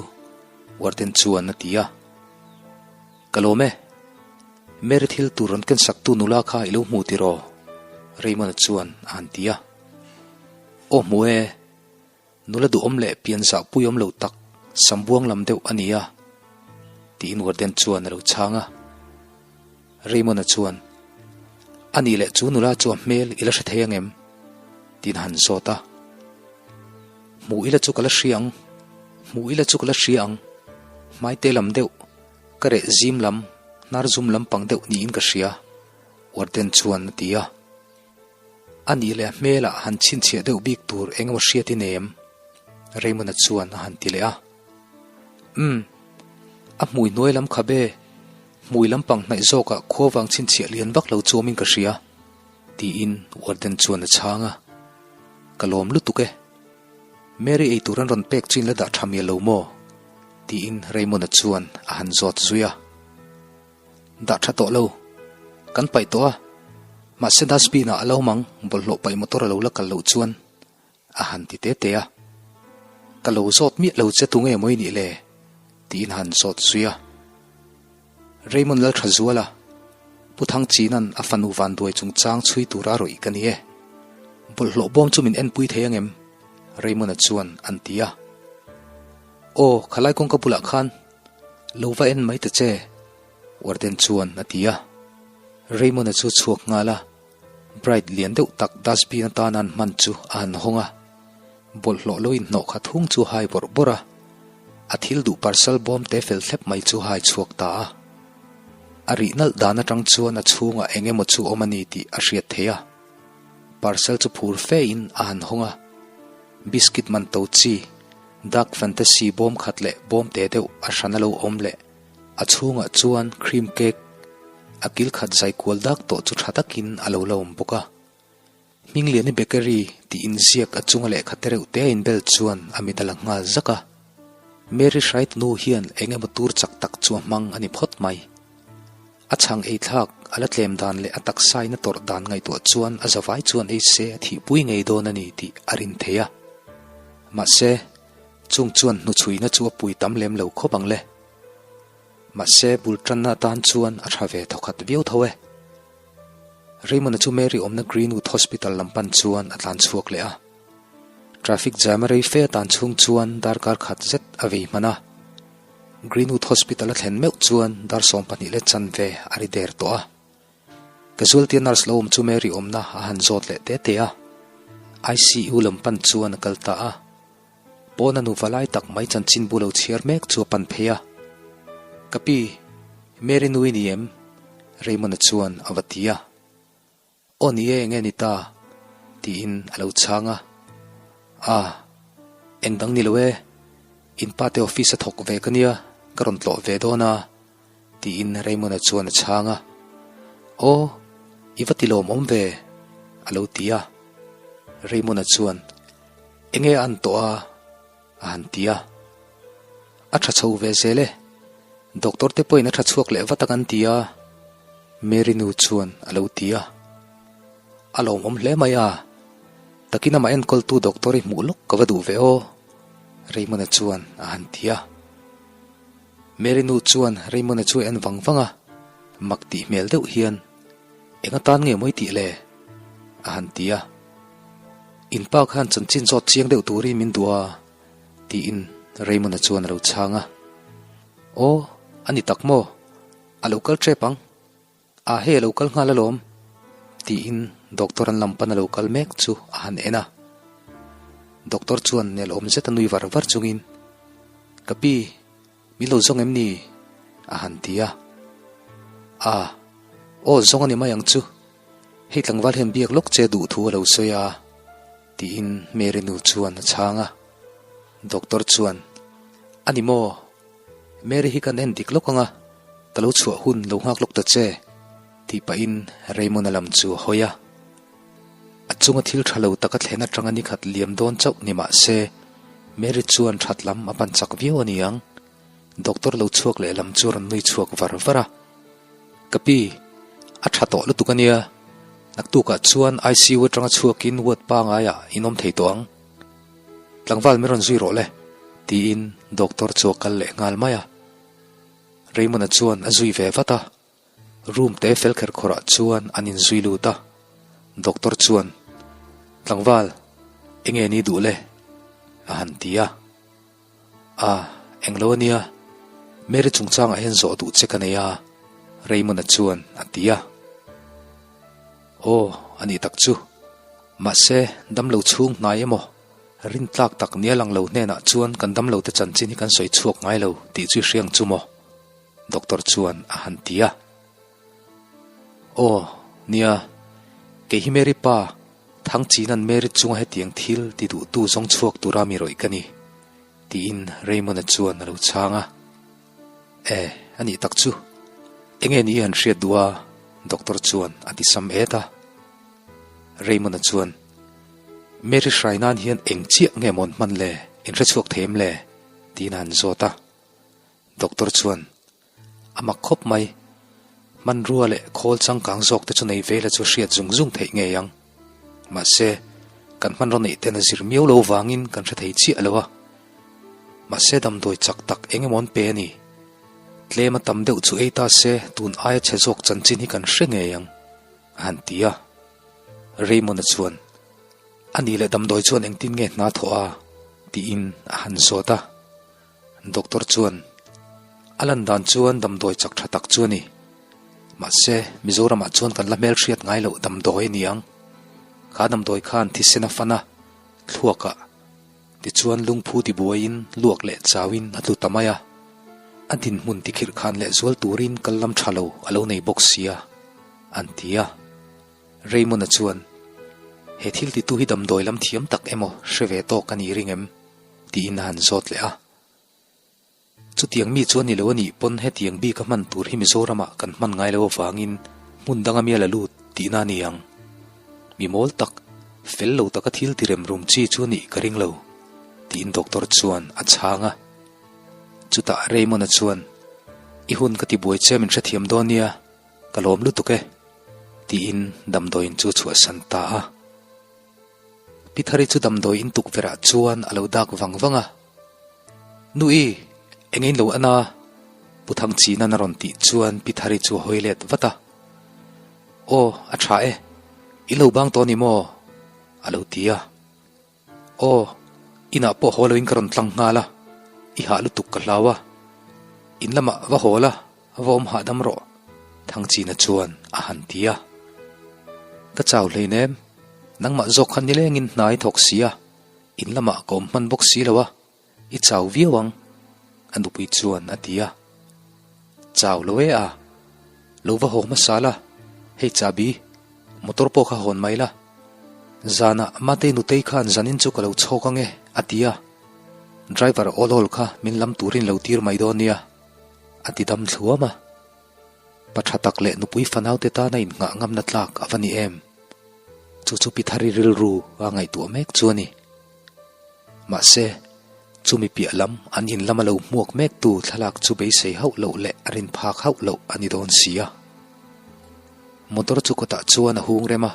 Warden chuan a ti a. Ka lawm e. Mary thil tur rawn ken saktu nula kha i lo hmu tiraw? Raymond-a chuan a han ti a. Aw hmu e. Nula duhawm leh pian zahpui awm lo tak, sambuang lam deuh a ni a, tiin Warden chuan a lo chhang a. Raymond-a chuan, A nih leh chu nula chu a hmel i la hre thei ang em? tiin a han zawt a. Hmuh ila chu ka la hria ang, hmuh ila chu ka la hria ang, hmaite lam deuh, ka reh zim lam, hnar zum lampang deuh niin ka hria, Warden chuan a ti a. A nih leh a hmelah han chhinchhiah deuh bik tur eng emaw hriat i nei em? Raymond-a chuan a han ti leh a. Umm, a hmui hnuai lam kha be, hmui lampang hnaih zawkah khua vang chhinchhiah lian vak lo chu awmin ka hria, tiin Warden chuan a chhang a. Ka lawm lutuk e. Mary ei tur an rawn pek chu in la dah tha mial lo maw? tiin Raymond-a chuan a han zawt zui a. Dah tha tawh lo. Kan paih tawh a. Mahse dustbin ah a lo awm ang, bawlhhlawh paih motor a lo la kal loh chuan a han ti te te a. Ka lo zawt miah lo che tunge maw i nih le? tiin a han zawt zui a. Raymond Lalthazuala, Pu Thangchinan a fanu vanduai chungchang chhui tura rawih ka ni e. Bawlhhlawh bawm chu min enpui thei angem? Raymond-a chuan an ti a. Aw, khalai kawngka bulah khan lo va en mai ta che, Warden chuan a ti a. Raymond-a chu chhuak nghal a, Bright lian deuh tak dustbin atana an hman chu a han hawng a, bawlhhlawh lo inhnawh khat hung chu hai bawrh bawrh a, a thil duh parcel bawm te fel thlep mai chu hai chhuak ta a. A rih nalh dan atang chuan a chhungah eng emaw chu awm a ni tih a hriat theih a. Parcel chu phur fe in a han hawng a, biscuit man to chi, dark fantasy bawm khat leh bawm te deuh a hran a lo awm leh A chhungah chuan cream cake a kil khat zai kual dak tawh chu tha takin a lo la awm bawk a. Hmingliani Bakery tih inziak a chunga lehkha te reuh te a inbel chuan a mit a la nghal zak a. Mary Hrait nu hian eng emaw tur chak tak chu a hmang a ni phawt mai. A chhang ei thlak a la tlem dan leh a taksain a tawrh dan ngaihtuah chuan a zavai chuan ei se a thihpui ngei dawn a ni tih a rin thei a. Mahse, chung chuan hnuchhuina chu a pui tam lem lo khawp ang le. Mahse, bul tanna atan chuan a tha ve thawkhat viau tho e. Raymond-a chu Mary awmna Greenwood Hospital lam pan chuan a tlan chhuak leh a. Traffic jam a rei fe atan chhung chuan darkar khat zet a vei hman a. Greenwood Hospital a thlen meuh chuan dar 12 leh chanve a ri der tawh a. Casualty nurse lo awm chu Mary awmna a han zawt leh te te a. ICU lam pan chuan a kal ta a. Pawna nuva lai tak mai chanchinbu lo chhiar mek chu a pan phei a. Ka pi, Mary nu i ni em? Raymond-a chuan a va ti a. Aw ni e, enge ni ta? tiin a lo chhang a. A, eng dang ni lo e, in pa te office a thawk ve ka nia, ka rawn tlawh ve dawn a, tiin Raymond-a chuan a chhang a. Aw, i va ti lawmawm ve, a lo ti a. Raymond-a chuan, Enge a an tawh a? a han ti a. A tha chho ve zel e. Doctor te pawhin a tha chhuak leh vat ang an ti a, Mary nu chuan a lo ti a. A lawmawm hle mai a, takin amah enkawltu doctor i hmuh lawk ka va duh ve aw, Raymond-a chuan a han ti a. Mary nu chuan Raymond-a chu a en vang vang a, mak tih hmel deuh hian, Eng atan nge mawi tih le? a han ti a. In pa khan chanchin zawt chiang deuh turin min duh a, tiin Raymond-a chuan a lo chhang a. Aw, a ni tak maw? A lo kal tep ang. Ah hei a lo kal nghal alawm, tiin doctor an lam pan a lo kal mek chu a han en a. Doctor chuan nelawm zet a nui var var chungin, Ka pi, Min lo zawng em ni? a han ti a. A, aw zawng a ni mai ang chu. Hei tlangval hian biak lawk che duh thu a lo sawi a, tiin Mary nu chuan a chhang a. Doctor chuan, A ni maw? Mary hi kan en dik lawk ang a, ka lo chhuah hun lo nghak lawk ta che, tih pahin Raymond-a lam chu a hawi a. A chunga thil tha lo taka thlen atanga ni khat liam dawn chauh ni mah se, Mary chuan that lam a pan chak viau a ni ang. Doctor lo chhuak leh lam chu a rawn nui chhuak var var a. Ka pi, a tha tawh lutuk a nia. Naktukah chuan ICU atanga chhuakin ward pangaiah in awm thei tawh ang. Tlangval min rawn zui rawh le, tiin doctor chu a kal leh nghal mai a. Raymond-a chuan a zui ve vat a. Room te fel kher khawrah chuan an inzui lut a, doctor chuan, Tlangval, enge ni duh le? a han ti a. A, englo a nia, Mary chungchangah hian zawh duh che ka nei a, Raymond-a chuan a ti a. Aw, a nih tak chu. Mahse, damlo chhung hnai emaw, rintlak tak nia lang lo hnenah chuan kan damlo te chanchin hi kan sawi chhuak ngai lo tih chu i hriang chu maw? Doctor chuan a han ti a. Aw, nia, kei hi Mary pa, Thangchinan Mary chunga hetiang thil ti duhtu zawng chhuak tura mi rawih ka ni, tiin Raymond-a chuan a lo chhang a. E, a nih tak chu. Enge ni i han hriat duh a? Doctor chuan a ti sam et a. Raymond-a chuan, Mary hrai nan hian eng chiah nge mawn hman le, in hre chhuak thei em le? tiin a han zawt a. Doctor chuan, A mak khawp mai. Hmanrua leh khawl changkang zawk te chu nei vela chu hriat zung zung theih ngei ang. Mahse, kan hmanraw neih ten a zir miau lo vangin kan hre thei chiah lo a. Mahse damdawi chak tak eng emaw an pe a ni. Tlem a tam deuh chu ei ta se tun aia chhe zawk chanchin hi kan hre ngei ang, a han ti a. Raymond-a chuan, A nih leh damdawi chuan engtin nge hna thawh a? tiin a han zawt a. Doctor chuan, A lan dan chuan damdawi chak tha tak chu a ni. Mahse, Mizoramah chuan kan la hmelhriat ngai loh damdawi a ni ang. Kha damdawi khan thisen a fan a, thluakah Tichuan lungphu tibuaiin luak leh chauin a tlu ta mai a, a dinhmun tikhirh khan leh zual turin kal lam tha lo a lo nei bawk sia, an ti a. Raymond-a chuan, He thil titu hi damdawi lam thiam tak emaw hre ve tawk a nih ring em? tiin a han zawt leh a. Chutiang mi chu a ni lo a nih pawn hetiang bik a hman tur hi Mizoramah kan hman ngai lo avangin hmun danga mi a la lut tihna a ni ang. Mi mawl tak, fel lo taka thil ti rem rum chi chu a nih ka ring lo, tiin doctor chuan a chhang a. Chutah Raymond-a chuan, I hun ka ti buai che min hrethiam dawn nia, ka lawm lutuk e, tiin damdawiin chu chhuahsan ta a. Pi Thari chu damdawi in tukverh ah chuan a lo dak vang vang a. Nu i, eng in lo an a? Pu Thangchina'n a rawn tih chuan Pi Thari chu a hawi let vat a. Aw, a tha e. I lo bang tawh a ni maw? A lo ti a. Aw, inah pawh haw loin ka rawn tlang nghal a, i hah lutuk ka hlau a. In lamah va haw la, Va awm hahdam rawh, Thangchina chuan a han ti a. Ka chau hleinem, nangmah zawk kha nilengin hna i thawk si a, in lamah ka awm hman bawk si lo a, i chau viau ang, a nupui chuan a ti a. Chau lo e a, lo va haw hmasa la, hei chahbi, motor pawh kha hawn mai la. Zanah Matei nutei khan zanin chu ka lo chhawk ang e, a ti a. Driver awl awl kha min lam turin lo tir mai dawn nia. A ti dam thluam a. Pa tha tak leh nupui fanaute tana innghah ngamna tlak a va ni em? Chu chu Pithari rilru a ngaihtuah mek chu a ni. Mahse, chumi piah lam an in lama lo hmuak mektu thlalak chu beisei hauh loh leh a rin phak hauh loh a ni dawn si a. Motor chu kawtah chuan a hung rem a,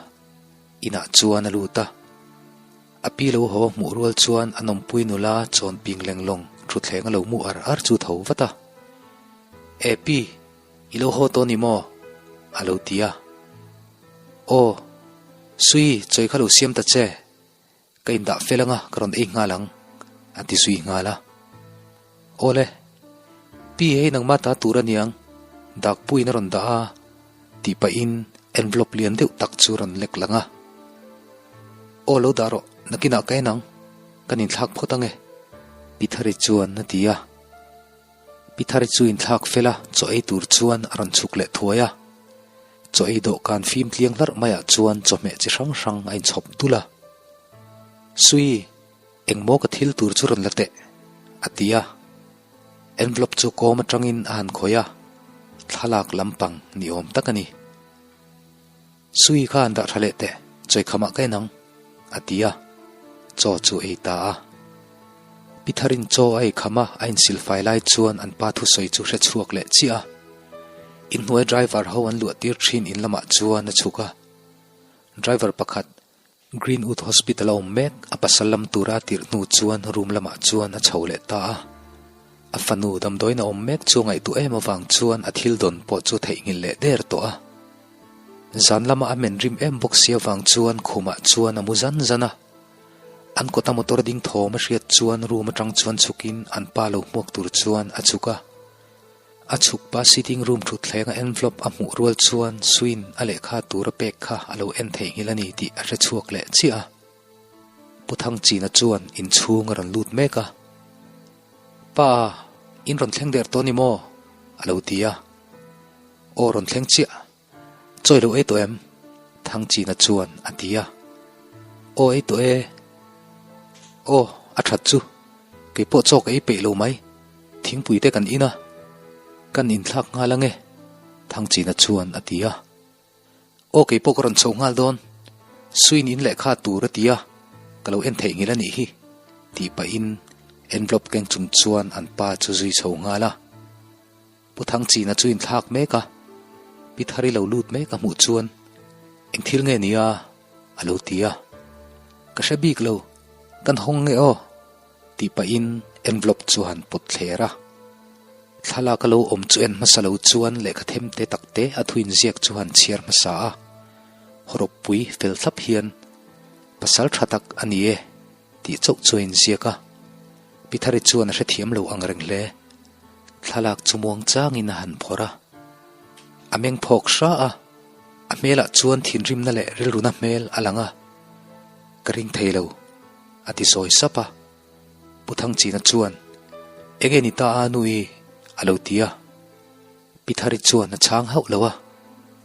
inah chuan a lut a. A pi lo haw hmuh rual chuan a nawmpui nula chawn ping lenglawng thutthleng a lo mu ar ar chu tho vat a. E pi, i lo haw tawh ni maw? a lo ti a. Aw, Sui, chawi kha lo siam ta che. Ka indah fel anga ka rawn ei nghal ang, a ti zui nghal a. Awle, pi hei nangmah ta tur a niang, dakpuiin a rawn dah a, tih pahin envelope lian deuh tak chu a rawn lek lang a. Aw lo dah rawh, nakinah ka en ang, kan inthlak phawt ang e, Pi Thari chuan a ti a. Pi Thari chu inthlak fel a, chaw ei tur chuan a rawn chhuk leh thuai a. Chaw ei dawhkan fim tliang hlarh maiah chuan chawhmeh chi hrang hrang a inchhawp dul a. Sui! Engmaw ka thil tur chu rawn la teh? a ti a. Envelope chu kawm atangin a han khawih a, thlalak lampang ni awm tak a ni. Sui kha han dah tha leh teh, chawikhamah ka en ang, a ti a, chaw chu ei ta a. Pi Tharin chaw a ei kham a, a insilfai lai chuan an pa thusawi chu hre chhuak leh chiah a. Inhnuai driver ho an luah tir thin in lamah chuan a chhuk a. Driver pakhat Greenwood Hospital a awm mek, a pasal lam tura a tirh hnu chuan room lamah chuan a chho leh ta a. A fanu damdawiin a awm mek chu a ngaihtuah em avang chuan a thil dawn pawh chu theihnghilh leh der tawh a. Zan lama a men rim em bawk si avang chuan khumah chuan a mu zan zan a. An kawta motor ding thawm a hriat chuan room atang chuan chhukin an pa lo hmuak tur chuan a chhuk a. A chhuk pa sitting room thutthleng a envelope a hmuh rual chuan Swin a lehkha tur a pek kha a lo en theihnghilh a ni tih a hre chhuak leh chiah a. Pu Thangchina chuan inchhung a rawn lut mek a. Pa, in rawn thleng der tawh ni maw? a lo ti a. Aw rawn thleng chiah. Chawi lo ei tawh em? Thangchina chuan a ti a. Aw ei tawh e. Aw, a that chu. Kei pawh chaw ka ei peih lo mai. Thingpui te kan in a. Kan inthlak nghal ange, Thangchina chuan a ti a. Aw kei pawh ka rawn chho nghal dawn. Suin in lehkha tur a ti a, ka lo en theihnghilh a nih hi, tih pahin envelope keng chung chuan an pa chu zui chho nghal a. Pu Thangchina chu inthlak mek a, Pi Thari lo lut mek a hmuh chuan, Eng thil nge nia? a lo ti a. Ka hre bik lo, kan hawng nge aw? tih pahin envelope chu han pawt thler a. Thlalak a lo awm chu en hmasa lo chuan lehkha them te tak te a thu inziak chu han chhiar hmasa a. Hawrawppui fel thlap hian, Pasal tha tak a ni e, tih chauh chu a inziak a. Pi Thari chuan a hrethiam lo ang reng hle. Thlalak chu muang changin a han phawrh a. A meng phawk hra a, a hmelah chuan thinrimna leh rilruna hmel a lang a. Ka ring thei lo, a ti sawi sap a. Pu Thangchina chuan, Enge ni ta a nui? a lo ti a. Pi Thari chuan a chhang hauh lo a,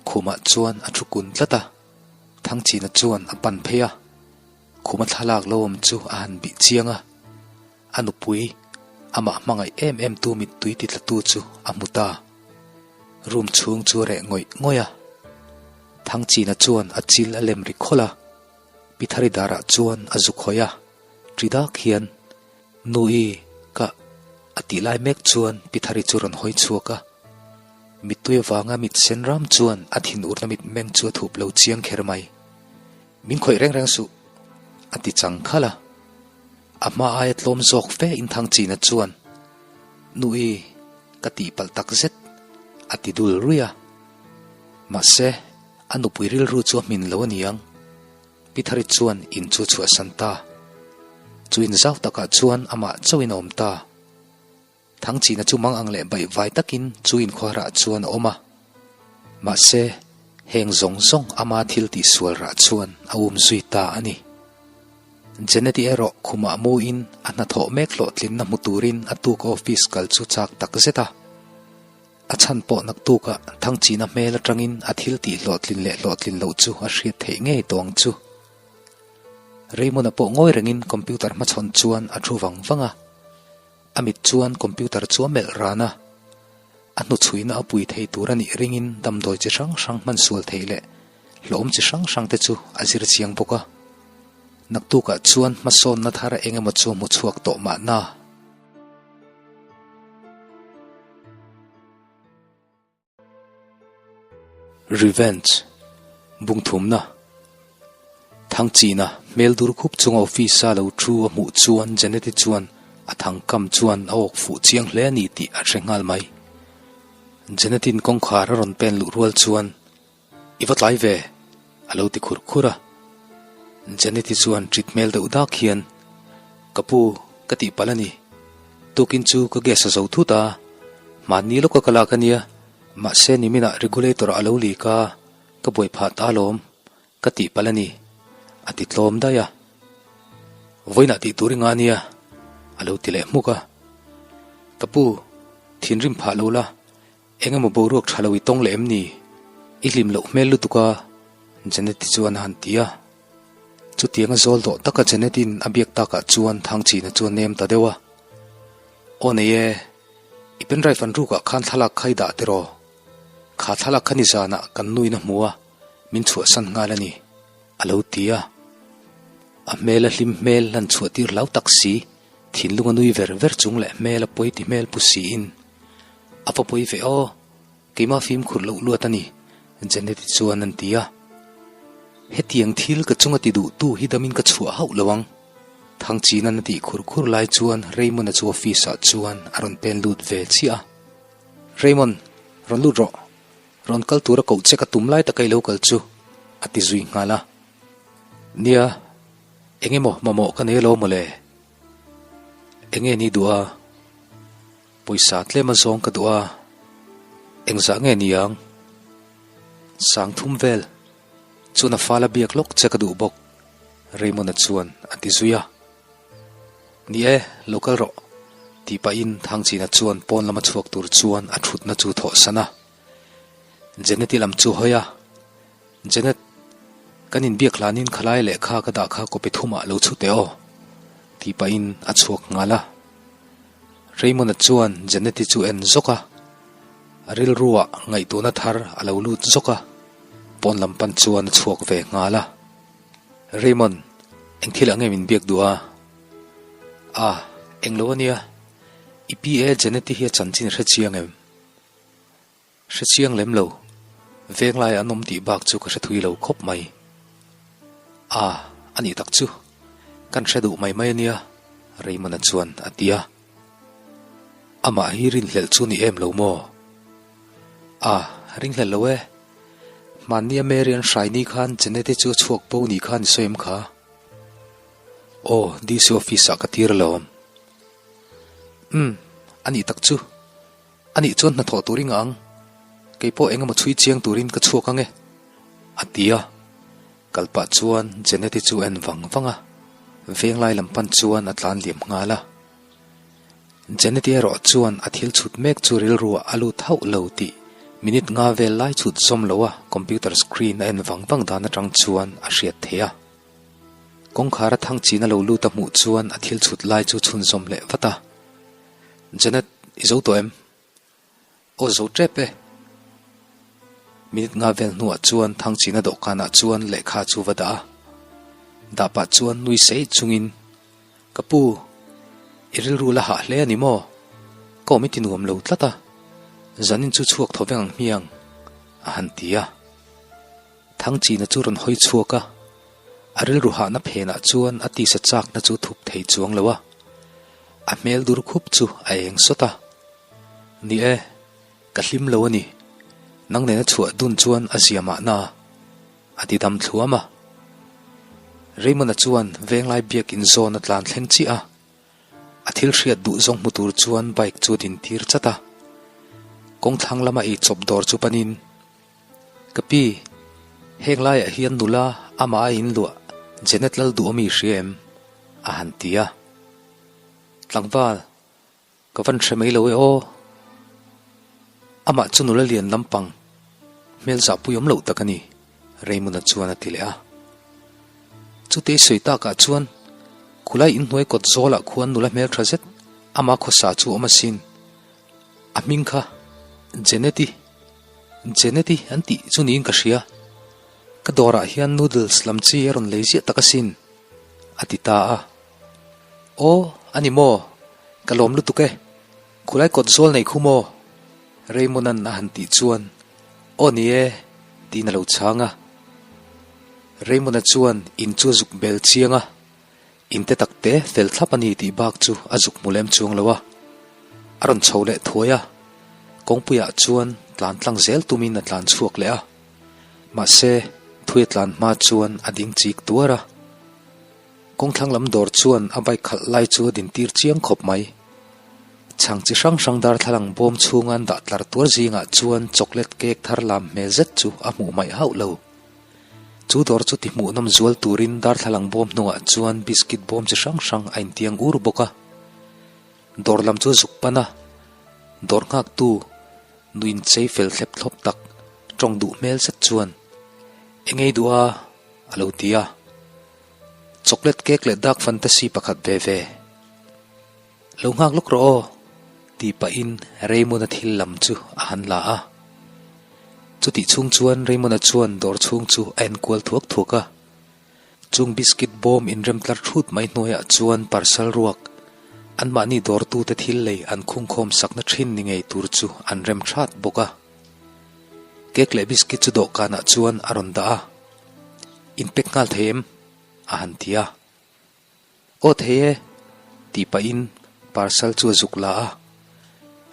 khumah chuan a thu kun tlat a. Thangchina chuan a pan phei a, khuma thlalak lo awm chu a han bih chiang a. A nupui, amah hmangaih em em tu mittui ti tlatu chu a hmu ta. Room chhung chu a reh ngawih ngawih a. Thangchina chuan a chil a lem ri khawlh a. Pi Thari darah chuan a zu khawih a, ṭi dak hian, Nu-i, ka. A tih lai mek chuan Pi Thari chu rawn hawi chhuak a. Mittui avanga mit sen ram chuan a thinurna mitmeng chu a thup lo chiang kher mai. Min khawih reng reng suh, a ti chang khalh a. A hma aia tlawm zawk fe in Thangchina chuan, Nu-i, ka tihpalh tak zet, a ti dul ruih a. Mahse, a nupui rilru chu a hmin lo a ni ang. Pi Thari chuan in chu chhuahsan ta. Chu in zau takah chuan amah chauhin a awm ta. Thangchina chu mang ang leh baihvai takin chu inkhuarah chuan a awm a. Mahse, heng zawng zawng ama thil tihsual rah chuan a um zui ta a ni. Jeneti erawh khumah muin a hnathawh mek hlawhtlinna hmu turin a tuk office kal chu chak tak zet a. A chhan pawh naktukah Thangchina hmel atangin a thil tih hlawhtlin leh hlawhtlin loh chu a hriat theih ngei tawh ang chu. Raymond-a pawh ngawi rengin computer hmachhawn chuan a thu vang vang a. A mit chuan computer chu a melh ran a. A hnuchhuina a pui thei tur a nih ringin damdawi chi hrang hrang hman sual theih leh hlawm chi hrang hrang te chu a zir chiang bawk a. Naktukah chuan hmasawnna thar eng emaw chu hmu chhuak tawh mahna. Revenge, Bungthumna, Thangchina hmel dur khup chunga office a lo thu a hmuh chuan Janeti chuan a thangkam chuan a awk fuh chiang hle a ni tih a hre nghal mai. Janetin kawngkhar a rawn pen luh rual chuan I va tlai ve, a lo ti khur khur a. Janeti chuan ṭit hmel deuh dak hian, Ka pu, ka tih palh a ni. Tukin chu ka gas a zo thut a, hmanni lawka ka lak a nia, mahse niminah regulator-ah a lo leak a, ka buai phah ta alawm, ka tih palh a ni, a ti tlawm daih a. Vawiinah tih tur i ngah nia, a lo ti leh hmuk a. Ka pu, thinrim phah lo la, Eng emaw boruak tha lo i tawng leh em ni? I hlim loh hmel lutuk a, Janet-i chuan a han ti a. Chutianga zawl dawh taka Janet-in a biak takah chuan Thangchina chu a nem ta deuh a. Aw nei e, i pendrive an rukah khan thlalak kha i dah tiraw? Kha thlalak kha nizanah kan nuin a hmu a, min chhuahsan nghal a ni, a lo ti a. A hmel a hlim hmel lan chhuah tir hlau tak si, thinlung a nui ver ver chung leh hmel a pawi ti hmel pu siin, A va pawi ve aw, keimah fimkhur loh luat a ni, Janet-i chuan an ti a. Hetiang thil ka chunga ti duhtu hi damin ka chhuah hauh lo ang. Thangchina'n a tih khur khur lai chuan Raymond-a chu office-ah chuan a rawn pen lut ve chiah a. Raymond, rawn lut rawh. Rawn kal tura koh che ka tum lai taka i lo kal chu, a ti zui nghal a. Nia, eng emaw mamawh ka nei alo mawle? Enge ni duh a? Pawisa tlem a zawng ka duh a, engzah nge ni ang? Sang thum vel chuan a fala biak lawk che ka duh bawk, Raymond-a chuan a ti zui a. Ni e, lo kal rawh, tih pahin Thangchina chuan pawn lama chhuak tur chuan a thutna chu thawhsan a. Janet-i lam chu hawi a, Janet, kan inbiak hlanin khalai lehkha ka dah kha copy thumah lo chhu teh aw, tih pahin a chhuak nghal a. Raymond-a chuan Janet-i chu en zawk a, a rilruah ngaihtuahna thar a lo lut zawk a, pawn lam pan chuan a chhuak ve nghal a. Raymond, eng thil ah nge min biak duh a? Ah, eng lo a nia, i PA Janet-i hi a chanchin hre chiang em? Hre chiang lem lo, venglai an awm tih bak chu ka hre thui lo khawp mai. A, a nih tak chu, kan hre duh mai mai a nia, Raymond-a chuan a ti a. Amah hi rinhlelh chu ni em lo maw? A, ringhlelh lo e. Hmannia Mary an hrai ni khan Jeanette-i chu a chhuak bo ni khan i sawi em kha? Aw, DC office ah ka tir alawm. Umm, a nih tak chu. A nih chuan hnathawh tur i ngah ang. Kei pawh eng emaw chhui chiang turin ka chhuak ang e, a ti a. Kal pah chuan Jeanette-i chu a en vang vang a, venglai lam pan chuan a tlan liam nghal a. Jeanette-i erawh chuan a thil chhut mek chu rilruah a lut hauh lo tih minute nga vel lai chhut zawm lo a computer screen a en vang vang dan atang chuan a hriat theih a. Kawngkhar a thang chin a lo lut a hmuh chuan a thil chhut lai chu chhunzawm leh vat a. Janet, i zo tawh em? Aw zo tep e. Minute nga vel hnuah chuan Thangchina dawhkanah chuan lehkha chu va dah a. Dah pah chuan nui sei chungin, Ka pu, i rilru la hah hle a ni maw? Ka awm i ti nuam lo tlat a, zanin chu chhuak tho veng ang hmiang, a han ti a. Thangchina chu rawn hawi chhuak a, a rilru hahna phenah chuan a tisa chakna chu thup thei chuang lo a, a hmel dur khup chu a eng sawt a. Ni e, ka hlim lo a ni, nang nena chhuah dun chuan a zia mahna, a ti dam thluam a. Raymond-a chuan venglai biakin zawn a tlan thleng chiah a, A thil hriat duh zawng hmu tur chuan bike chu din tir chat a, kawngthlang lama ei chawp dawr chu panin, Ka pi, heng laiah hian nula amah a inluah Janet Lalduhawmi hria em? a han ti a. Tlangval, ka van hre mai lo e aw. Amah chu nula lian lampang, hmel zahpui awm loh tak a ni, Raymond-a chuan a ti leh a. Chutei sawi takah chuan khulai inhnuai kawt zawlah khuan nula hmel tha zet ama khawsa chu awm asin. A hming kha Jeneti, Jeneti an tih chu niin ka hria. Ka dawrah hian noodles lam chi a rawn lei ziah tak asin, a ti ta a. Aw, a ni maw? Ka lawm lutuk e. Khulai kawt zawl nei khu maw? Raymond-a'n a han tih chuan, Aw ni e, tiin a lo chhang a. Raymond-a chuan in chu a zuk bel chiang a, in te tak te fel thlap a ni tih bak chu a zuk hmu lem chuang lo a. A rawn chho leh thuai a, kawngpuiah chuan tlan tlang zel tumin a tlan chhuak leh a. Mahse, thui a tlan hma chuan a ding chik tuar a. Kawngthlang lam dawr chuan a bike khalh lai chu a dintir chiang khawp mai. Chhang chi hrang hrang darthlalang bawm chhunga an dah tlar tuar zingah chuan chocolate cake thar lam hmel zet chu a hmuh hmaih hauh lo. Chu dawr chu ti hmuhnawm zual turin darthlalang bawm hnungah chuan biscuit bawm chi hrang hrang a intiang ur bawk a. Dawr lam chu a zuk pan a, dawr nghaktu nuin chei fel thlep thlawp tak tawng duh hmel zet chuan, Engei duh a? a lo ti a. Chocolate cake leh dark fantasy pakhat ve ve. Lo nghak lawk rawh aw, tih pahin Raymond-a thil lam chu a han la a. Chutih chhung chuan Raymond-a chuan dawr chhung chu a enkual thuak thuak a. Chung biscuit bawm inrem tlar thut mai hnuaiah chuan parcel ruak, anmahni dawrtute thil lei an khungkhawm sakna thin ni ngei tur chu an rem that bawk a. Cake leh biscuit chu dawhkanah chuan a rawn dah a. Inpek nghal thei em? a han ti a. Aw thei e, tih pahin parcel chu a zuk la a.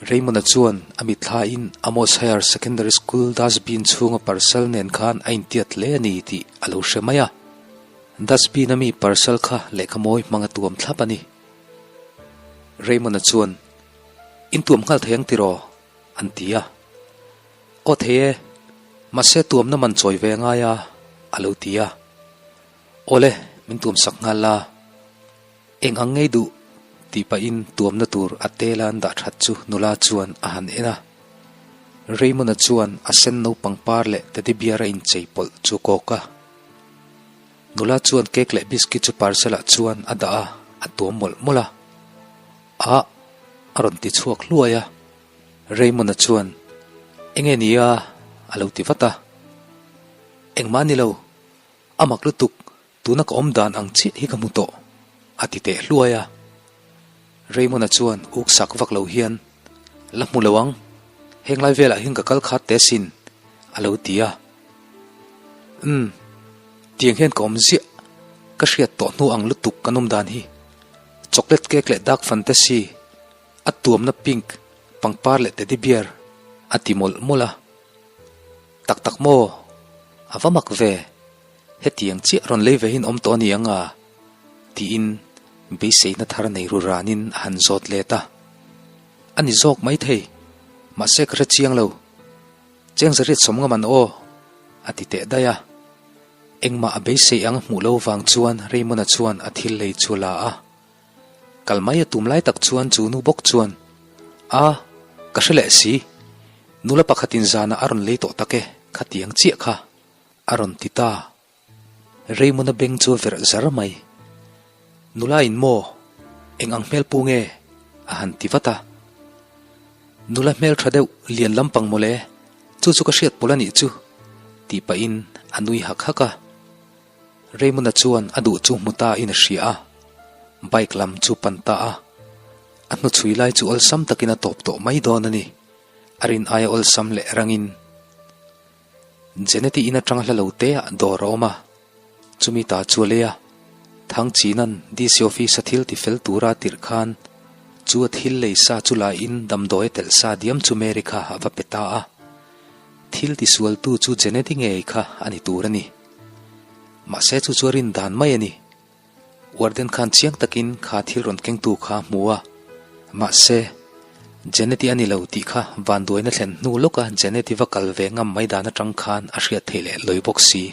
Raymond-a chuan a mitthlain Amos Higher Secondary School dustbin chhunga parcel nen khan a intiat hle a ni tih a lo hre mai a. Dustbin-a mi parcel kha lehkha mawi hmang a tuam thlap a ni. Raymond-a chuan, In tuam nghal thei ang tiraw? an ti a. Aw thei e, mahse tuamna man chawi ve a ngai a, a lo ti a. Awle, min tuam sak nghal la. Eng ang ngei duh? tih pahin tuamna tur a tela an dah that chu nula chuan a han en a. Raymond-a chuan a sen naupang par leh teddy bear a inchei pawlh chu a kawk a. Nula chuan cake leh biscuit chu parcel-ah chuan a dah a, a tuam mawlh mawlh a. Ah! a rawn ti chhuak hluai a. Raymond-a chuan, Enge ni a? a lo ti vat a. Engmah ni lo, a mak lutuk, tuna ka awm dan ang chiah hi ka hmu tawh, a ti teh hluai a. Raymond-a chuan uk sak vak lo hian, La hmu lo ang, heng lai velah hian ka kal khat teh asin, a lo ti a. Umm, tiang hian ka awm ziah, ka hriat tawh hnu ang lutuk kan awm dan hi. Chocolate cake leh dark fantasy. A tuamna pink, pangpar leh teddy bear a ti mawlh mawlh a. Tak tak maw? A va mak ve. Hetiang chiah rawn lei ve hin awm tawh a ni ang a? tiin beiseina thar nei ru ranin a han zawt let a. A ni zawk maithei, mahse ka hre chiang lo. Cheng zariat sawm ngam an aw, a ti teh daih a. Engmah a beisei ang a hmuh lo vang chuan Raymond-a chuan a thil lei chu a la a. Kal mai a tum lai tak chuan chu nu bawk chuan, A, ka hre leh si. Nula pakhatin zanah a rawn lei tawh tak e, khatiang chiah kha, a rawn ti ta. Raymond-a beng chu a verh zar mai. Nula in maw? Eng ang hmel pu nge? a han ti vat a. Nula hmel tha deuh lian lampang mawle, chu chu ka hriat pawlh a nih chu, tih pahin a nui hak hak a. Raymond-a chuan a duh chu hmu ta in a hria a, bike lam chu pan ta a. A hnuchhui lai chu awlsam takin a tawp tawh mai dawn a ni, a rin aia awlsam leh rangin. Jeneti in atanga hla lo te ah dawr a awm a, chumi ta chu a lei a, Thangchinan DC office a thil ti fel tura a tirh khan chu a thil lei sa chu la in damdawi a telh sa diam chu Mary kha a va pe ta a. Thil ti sual tu chu Jeneti ngei kha a ni tur a ni. Mahse chu chu a rin dan mai a ni. Warden khan chiang takin kha thil rawn kengtu kha a hmu a, mahse, Jeneti a ni lo tih kha vanduaina thlen hnu lawka Jeneti va kal ve ngam mai dan atang khan a hriat theih leh lawi bawk si.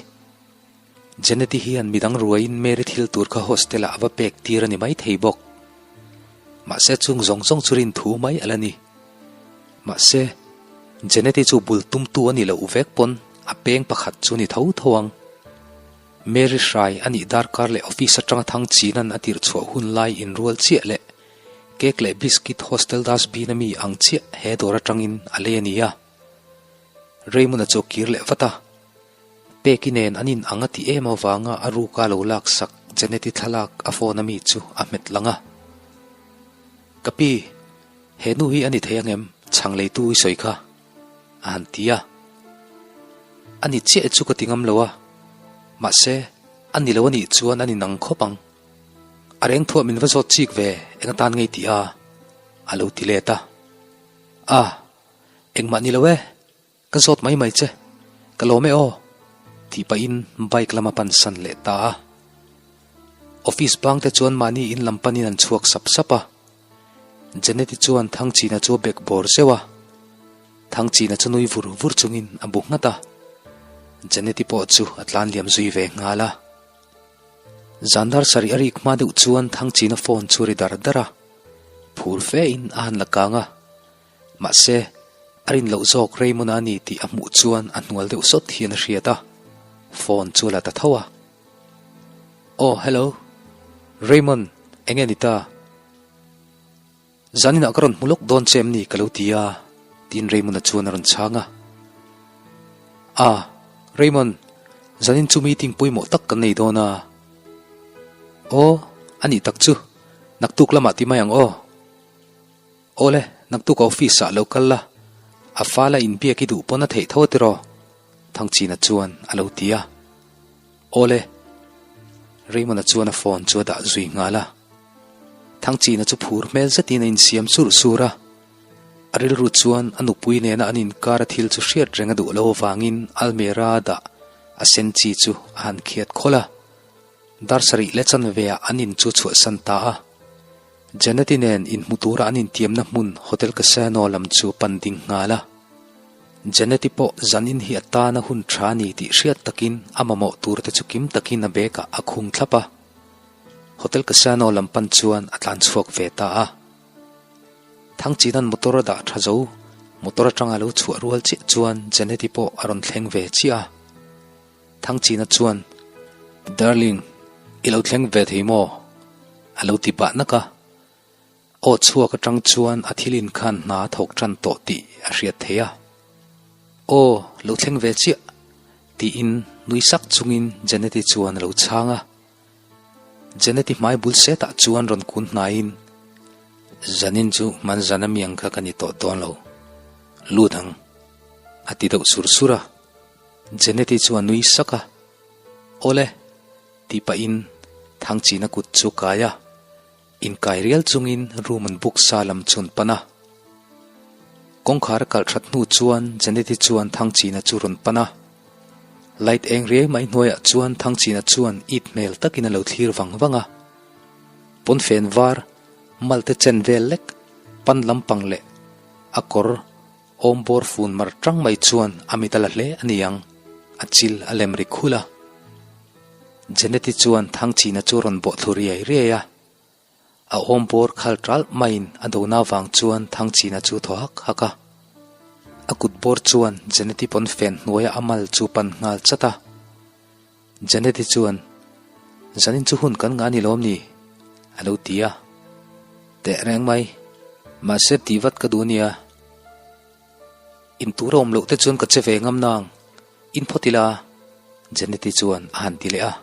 Jeneti hian midang ruaiin Mary thil tur kha hostel-ah a va pek tir a ni mai thei bawk. Mahse chung zawng zawng chu rin thu mai a la ni. Mahse, Jeneti chu bul tumtu a ni loh vek pawn a peng pakhat chu ni tho tho ang. Mary hrai a nih darkar leh office atanga thang chinan a tirh chhuah hun lai inrual chiah leh cake leh biscuit hostel dustbin a mi ang chiah he dawr atangin a lei a ni a. Raymond-a chu a kir leh vat a. Peki nen an in ang a ti em avanga a ruka lo laksak Janet-i thlalak a phone a mi chu a hmet lang a. Ka pi, he nu hi a ni thei angem? Chhang leitu i sawi kha. A han ti a. A ni chiah chu ka ti ngam lo a, mahse, a ni lo a nih chuan a ni nang khawp ang. A reng thuah min va zawt chik ve, eng atan ngei tih a? A lo ti let a. A, engmah ni lo e, ka zawt mai mai che, ka lawm e aw, tih pahin bike lama pansan leh ta a. Office bang te chuan mahni in lam panin an chhuak sap sap a. Jeneti chuan Thangchina chu a bek bawr zeuh a, Thangchina chu nui vur vur chungin a bu nghat a, Jeneti pawh chu a tlan liam zui ve nghal a. Zan dar sarih a rik hma deuh chuan Thangchina phone chu a ri dar dar a, phur fe in a han la kang a, mahse a rin loh zawk Raymond-a a ni tih a hmuh chuan a hnual deuh sawt hian a hriat a, phone chu a la ta tho a. Aw hello, Raymond enge ni ta? Zaninah ka rawn hmu lawk dawn che em ni ka lo ti a, tiin Raymond-a chuan a rawn chhang a. A, Raymond, zanin chu meeting pawimawh tak kan nei dawn a. Aw, a nih tak chu, naktuk lamah ti mai ang aw. Awle, naktuk office ah lo kal la, a fala inbiak i duh pawn a theih tho tiraw? Thangchina chuan a lo ti a. Awle. Raymond-a chuan a phone chu a dah zui nghal a. Thangchina chu phur hmel zetin a insiam surh sur a. A rilru chuan a nupui nena an inkar a thil chu hriat reng a duh lo avangin almera a dah a sen chi chu a han khiat khawlh a. Dar sarih leh chanve ah an in chu chhuahsan ta a. Janet-i nen inhmu tura an intiamna hmun Hotel Casino lam chu pan ding nghal a. Janet-i pawh zanin hi a tana hun tha a ni tih hriat takin a mamawh turte chu kim takin a bag-ah a khung thlap a. Hotel Casino lam pan chuan a tlan chhuak ve ta a. Thangchinan motor a dah tha zo, motor atanga lo chhuah rual chiah chuan Janet-i pawh a rawn thleng ve chiah a. Thangchina chuan, Darling, i lo thleng ve thei maw? a lo ti pah nak a. Aw chhuak atang chuan a thil inkhan hna a thawk tan tawh tih a hriat thei a. Aw, lo thleng ve chiah, tiin nui sak chungin Janet-i chuan a lo chhang a. Janet-i hmai bul setah chuan rawn kun hnaiin, Zanin chu hman zan a miang kha ka ni tawh dawn lo, lut ang, a ti deuh sur sur a. Janet-i chu a nui sak a, Awle, tih pahin Thangchina kut chu kai a. Inkai rial chungin room an book sa lam chu an pan a. Kawngkhar a kalh that hnu chuan Janeti chuan Thangchina chu rawn pan a. Light eng riai mai hnuaiah chuan Thangchina chuan it hmel takin a lo thlir vang vang a. Pawnfen var, malte chen vel lek, pan lampang leh a kawr awm bawr fun mar tang mai chuan a mit a la hle a ni ang, a chil a lem ri khul a. Janeti chuan Thangchina chu rawn bawh thlu riai riai a. A awm bawr khal ṭalh maiin a dona vang chuan Thangchina chu thaw hak hak a. A kut bawr chuan Janeti pawnfen hnuaia a mal chu pan nghal chat a. Janeti chuan, Zanin chu hun kan ngah a ni lawm ni? a lo ti a. Teh reng mai, mahse tih vat ka duh nia. In tur a awm loh te chuan ka che ve ngam nang, in phawt ila, Janeti chuan a han ti leh a.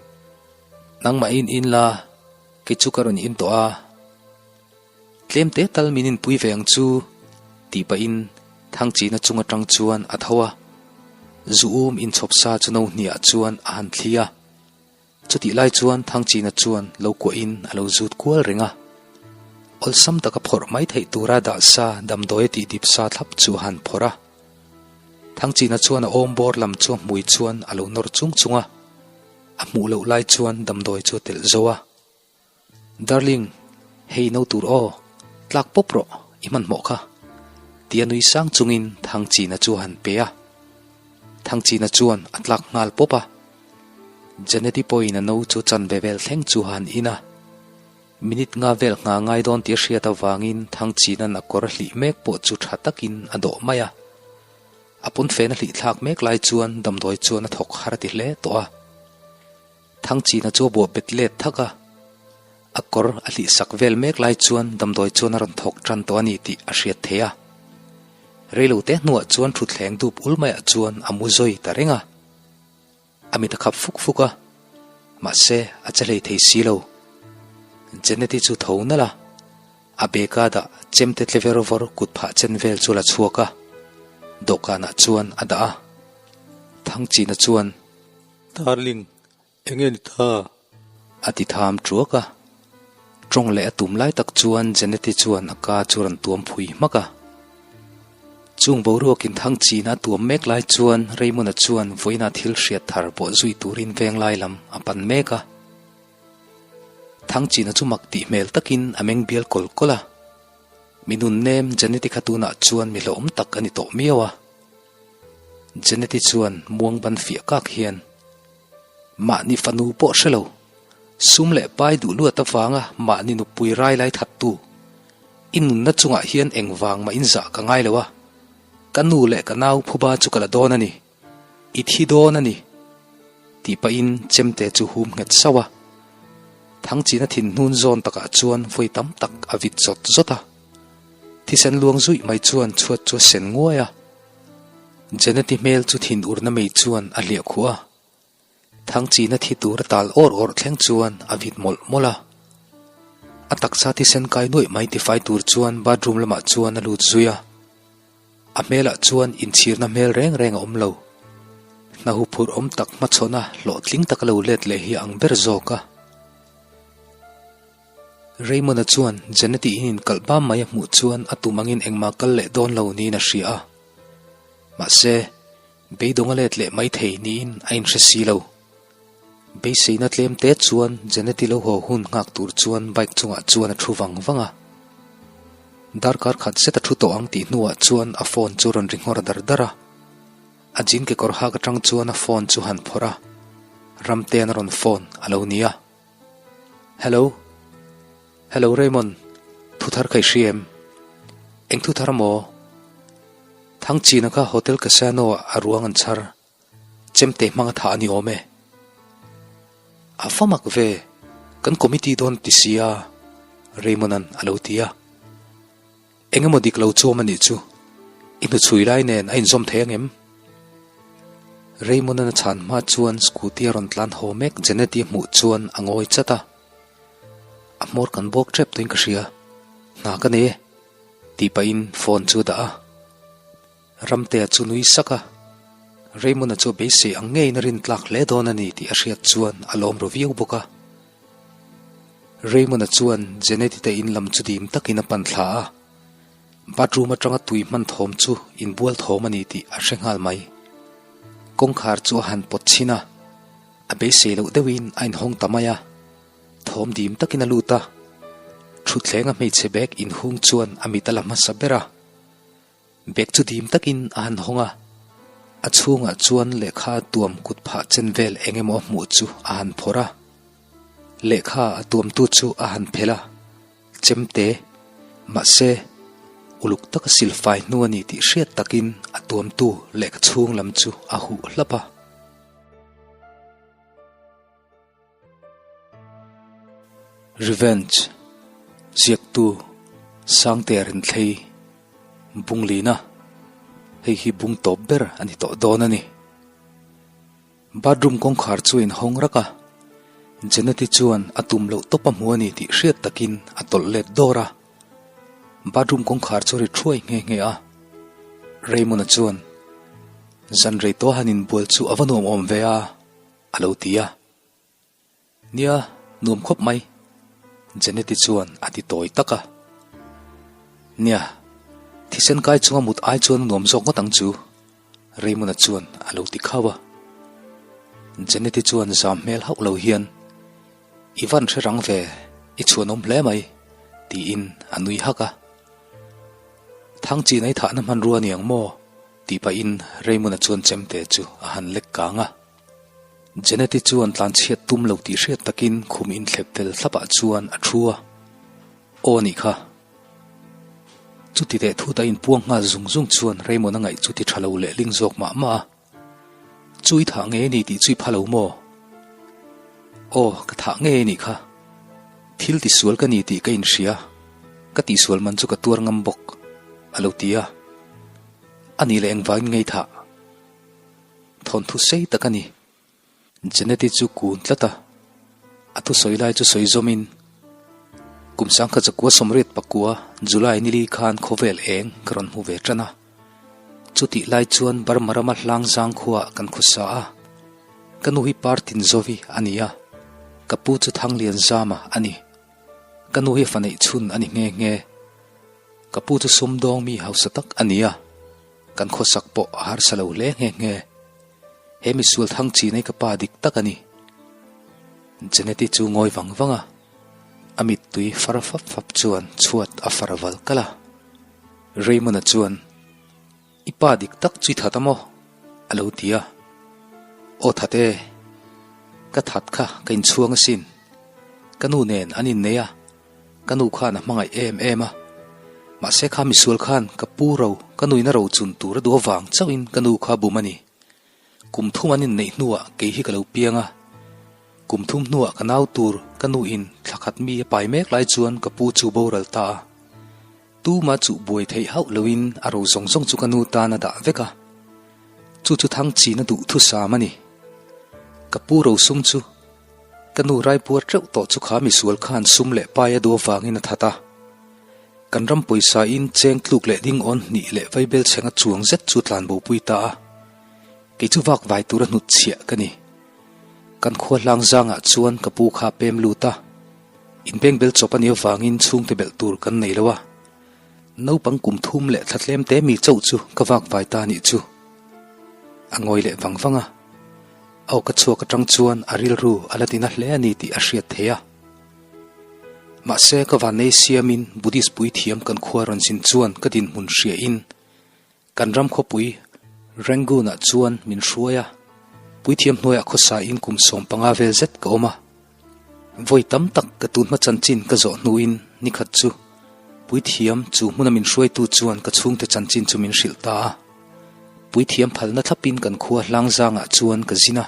Nangmah in in la, kei chu ka rawn in tawh a. Tlem te tal min inpui ve ang chu, tih pahin Thangchina chung atang chuan a tho a. Zu um inchhawp sa chu no hniah chuan a han thli a. Chutih lai chuan Thangchina chuan lo kuahin a lo zut kual reng a. Awlsam taka phawrh mai theih tura dah sa damdawi a tih dip sa thlap chu a han phawrh a. Thangchina chuan a awm bawr lam chu a hmui chuan a lo nawr chung chung a. A hmuh loh lai chuan damdawi chu a telh zo a. Darling, hei no tur aw, tlak pawp rawh, i hmanhmawh kha. Tia nui sang chungin Thangchina chu a han pe a. Thangchina chuan a tlak nghal pawp a. Janeti pawhin a no chu chanve vel thleng chu a han in a. Minute nga vel ngha ngai dawn tih a hriat avangin Thangchina'n a kawr a hlih mek pawh chu tha takin a dawh mai a. A pawnfen a hlih thlak mek lai chuan damdawi chuan a thawk har a ti hle tawh a. Thangchina chu a buah bet let thak a, a kawr a hlih sak vel mek lai chuan damdawi chuan a rawn thawk tan tawh a ni tih a hriat theih a. Reilo te hnuah chuan thutthleng dup ul maiah chuan a mu zawi ta reng a. A mit a khap fuk fuk a, mahse a che hlei thei si lo. Jeneti chu tho nalh a, a beka dah chemte tle ver vawr kut phah chen vel chu la chhuak a, dawhkanah chuan a dah a. Thangchina chuan. Darling, enge ni ta? A ti tham ṭuak a. Ṭawng leh a tum lai tak chuan Jeneti chuan a ka chu rawn tuam phui hmak a. Chung boruakin Thangchina a tuam mek lai chuan Raymond-a chuan vawiina thil hriat thar pawh zui turin veng lai lam a pan mek a. Thangchina chu mak tih hmel takin a meng bial kawl kawl a. Mi nun nem Jeneti kha tunah chuan mi hlauhawm tak a ni tawh miau a. Jeneti chuan muang ban fiah kak hian, Mahni fanu pawh hre lo, sum leh pai duh luat avanga mahni nupui rai lai thattu, i nunna chungah hian engvang mah inzah ka ngai lo a, ka nu leh ka nau phuba chu ka la dawn a ni, i thi dawn a ni, tih pahin chemte chu hum nghet sauh a. Thangchina thinhnun zawn takah chuan vawi tam tak a vit zawt zawt a. Thisen luang zuih mai chuan chhuat chu a sen nguai a. Jeneti hmel chu thin urna mei chuan a hliah khuh a. Thangchina thi tur a tal awr awr thleng chuan a vit mawlh mawlh a. A taksa thisen kai nuaih mai tifai tur chuan bathroom lamah chuan a lut zui a. A hmelah chuan inchhirna hmel reng reng a awm lo. Hna huphurh awm tak hmachhawna hlawhtling taka lo let leh hi a ang ber zawk a. Raymond-a chuan Janet-i in inkalh bam mai a hmuh chuan a tum angin engmah kal leh dawn lo niin a hria a. Mahse, beidawng a let leh mai thei niin a inhre si lo. Beiseina tlem te chuan Janet-i lo haw hun nghak tur chuan bike chungah chuan a thu vang vang a. Darkar khat zet a thu tawh ang tih hnuah chuan a phone chu rawn ri nghawr dar dar a. A jean kekawr hak atang chuan a phone chu han phawrh a, Ramtean a rawn phone a lo ni a. Hello. Hello Raymond, thu thar ka i hria em? Eng thu thar maw? Thangchina kha Hotel Casano ah a ruang an chhar. Chemte hmang a thah a ni awm e. A fa mak ve, kan committee dawn ti sia, Raymond-a'n a lo ti a. Eng emaw dik lo chuam a nih chu, i hnuchhui lai nen a inzawm thei ang em? Raymond-a'n a chhan hma chuan scooty a rawn tlan haw mek Janet-i a hmuh chuan a ngawi chat a. A hmawr kan bawk tep tuin ka hria, hna ka nei e, tih pahin phone chu a dah a. Ramtea chu nui sak a, Raymond-a chu a beisei ang ngeiin a rintlak hle dawn a ni tih a hriat chuan a lawm ru viau bawk a. Raymond-a chuan Jenet-i te in lam chu dim takin a pan thla a. Bathroom atanga tui hman thawm chu inbual thawm a ni tih a hre nghal mai. Kawngkhar chu a han pawt chhin a, a beisei loh deuhin a inhawng ta mai a. Thawm dim takin a lut a, thutthleng a hmeichhe bag inhung chuan a mit a la hmasa ber a. Bag chu dim takin a han hawng a, a chhungah chuan lehkha tuam kut phah chen vel eng emaw a hmuh chu a han phawrh a. Lehkha a tuamtu chu a han phelh a, chemte, mahse, uluk taka silfai hnu a ni tih hriat takin a tuamtu lehkha chhung lam chu a huh hlap a. Revenge, Ziaktu, Sangtea Renthlei, Bunglina, Hei hi bung tawp ber a ni tawh dawn a ni. Bathroom kawngkhar chu a inhawng rak a, Jeneti chuan a tum loh tawp a hmu a ni tih hriat takin a tawlh let dawr a. Bathroom kawngkhar chu ri thuai nghe nghe a. Raymond-a chuan, Zan rei tawh han inbual chu a va nuam awm ve a, a lo ti a. Nia, nuam khawp mai, Jeneti chuan a ti tawi tak a. Nia, thisen kai chunga mut ai chuan a nuam zawk ngawt ang chu, Raymond-a chuan a lo ti khauh a. Jeneti chuan zam hmel hauh lo hian, I van hre rang ve, i chhuanawm hle mai, tiin a nui hak a. Thangchin ei thahna hmanrua a ni ang maw? tih pahin Raymond-a chuan chemte chu a han lek kang a. Jeneti chuan tlanchhiat tum lo tih hriat takin khum inthlep fel thlapah chuan a thu a, Aw nih kha. Chuti teh thut a inpuang nghal zung zung chuan Raymond a ngaih chu ti tha lo leh ling zawk mah mah a. Chu i thah ngei a ni tih chu i pha lo maw? Aw, ka thah ngei a nih kha. Thil tisual ka ni tih ka inhria, ka tihsual man chu ka tuar ngam bawk, a lo ti a. A nih leh engvangin ngei thah? Thawnthu sei tak a ni. Jeneti chu kun tlat a, a thusawi lai chu sawi zawmin, Kum sangkha chakua sawmriat pakua July nili khan khawvel eng ka rawn hmu ve tan a. Chutih lai chuan Burma rama hlang zang khuaah kan khawsa a. Ka nu hi Partin Zovi a ni a, ka pu chu Thanglian Zama a ni. Ka nu hi fa neih chhun a ni nghe nghe. Ka pu chu sumdawng mi hausa tak a ni a. Kan khawsak pawh a harsa lo hle nghe nghe. He misual thang chin hi ka pa dik tak a ni. Jeneti chu ngawi vang vang a, a mittui far fap fap chuan chhuat a far val kalh a. Raymond-a chuan, I pa dik tak chu i that a maw? a lo ti a. Aw that e, ka that kha ka inchhuang asin. Ka nu nen an innei a. Ka nu khan a hmangaih em em a, mahse kha misual khan ka pu ro, ka nuina ro chun tur a duh avang chauhin ka nu kha bum a ni. Kum thum an inneih hnuah kei hi ka lo piang a, kum thum hnuah ka nau tur ka nu in thla khat mi a pai mek lai chuan ka pu chu boral ta a. Tuma chuh buai theih hauh loin a ro zawng zawng chu ka nu tan a dah vek a, chu chu thang chin a duh thusam a ni. Ka pu ro sum chu Ka nu raipuar teuh tawh chu kha misual khan sum leh pai a duh avangin a that a. Kan ram pawisa in cheng tluk leh ding awn hnih leh vaibel chheng a chuang zet chu tlan bopui ta a. Kei chu vak vai tur a hnut chhiah ka ni. Kan khua hlang zangah chuan ka pu kha a pem lut a. Inbeng bel chawp a nih avangin chhungte belh tur kan nei lo a. Naupang kum thum leh thla tlem te mi chauh chu ka vak vai ta nih chu. A ngawi leh vang vang a. Aw ka chhuak atang chuan a rilru a la tina hle a ni tih a hriat thei a. Mahse ka vannei siamin Buddhist puithiam kan khua rawn zin chuan ka dinhmun hriain kan ram khawpui Rangoon-ah chuan min hruai a. Puithiam hnuaiah khawsain kum 15 vel zet ka awm a. Vawi tam tak ka tunhma chanchin ka zawh hnuin nikhat chu Puithiam chu hmuna min hruaitu chuan ka chhungte chanchin chu min hrilh ta a. Puithiam phalna thlapin kan khua hlang zangah chuan ka zin a,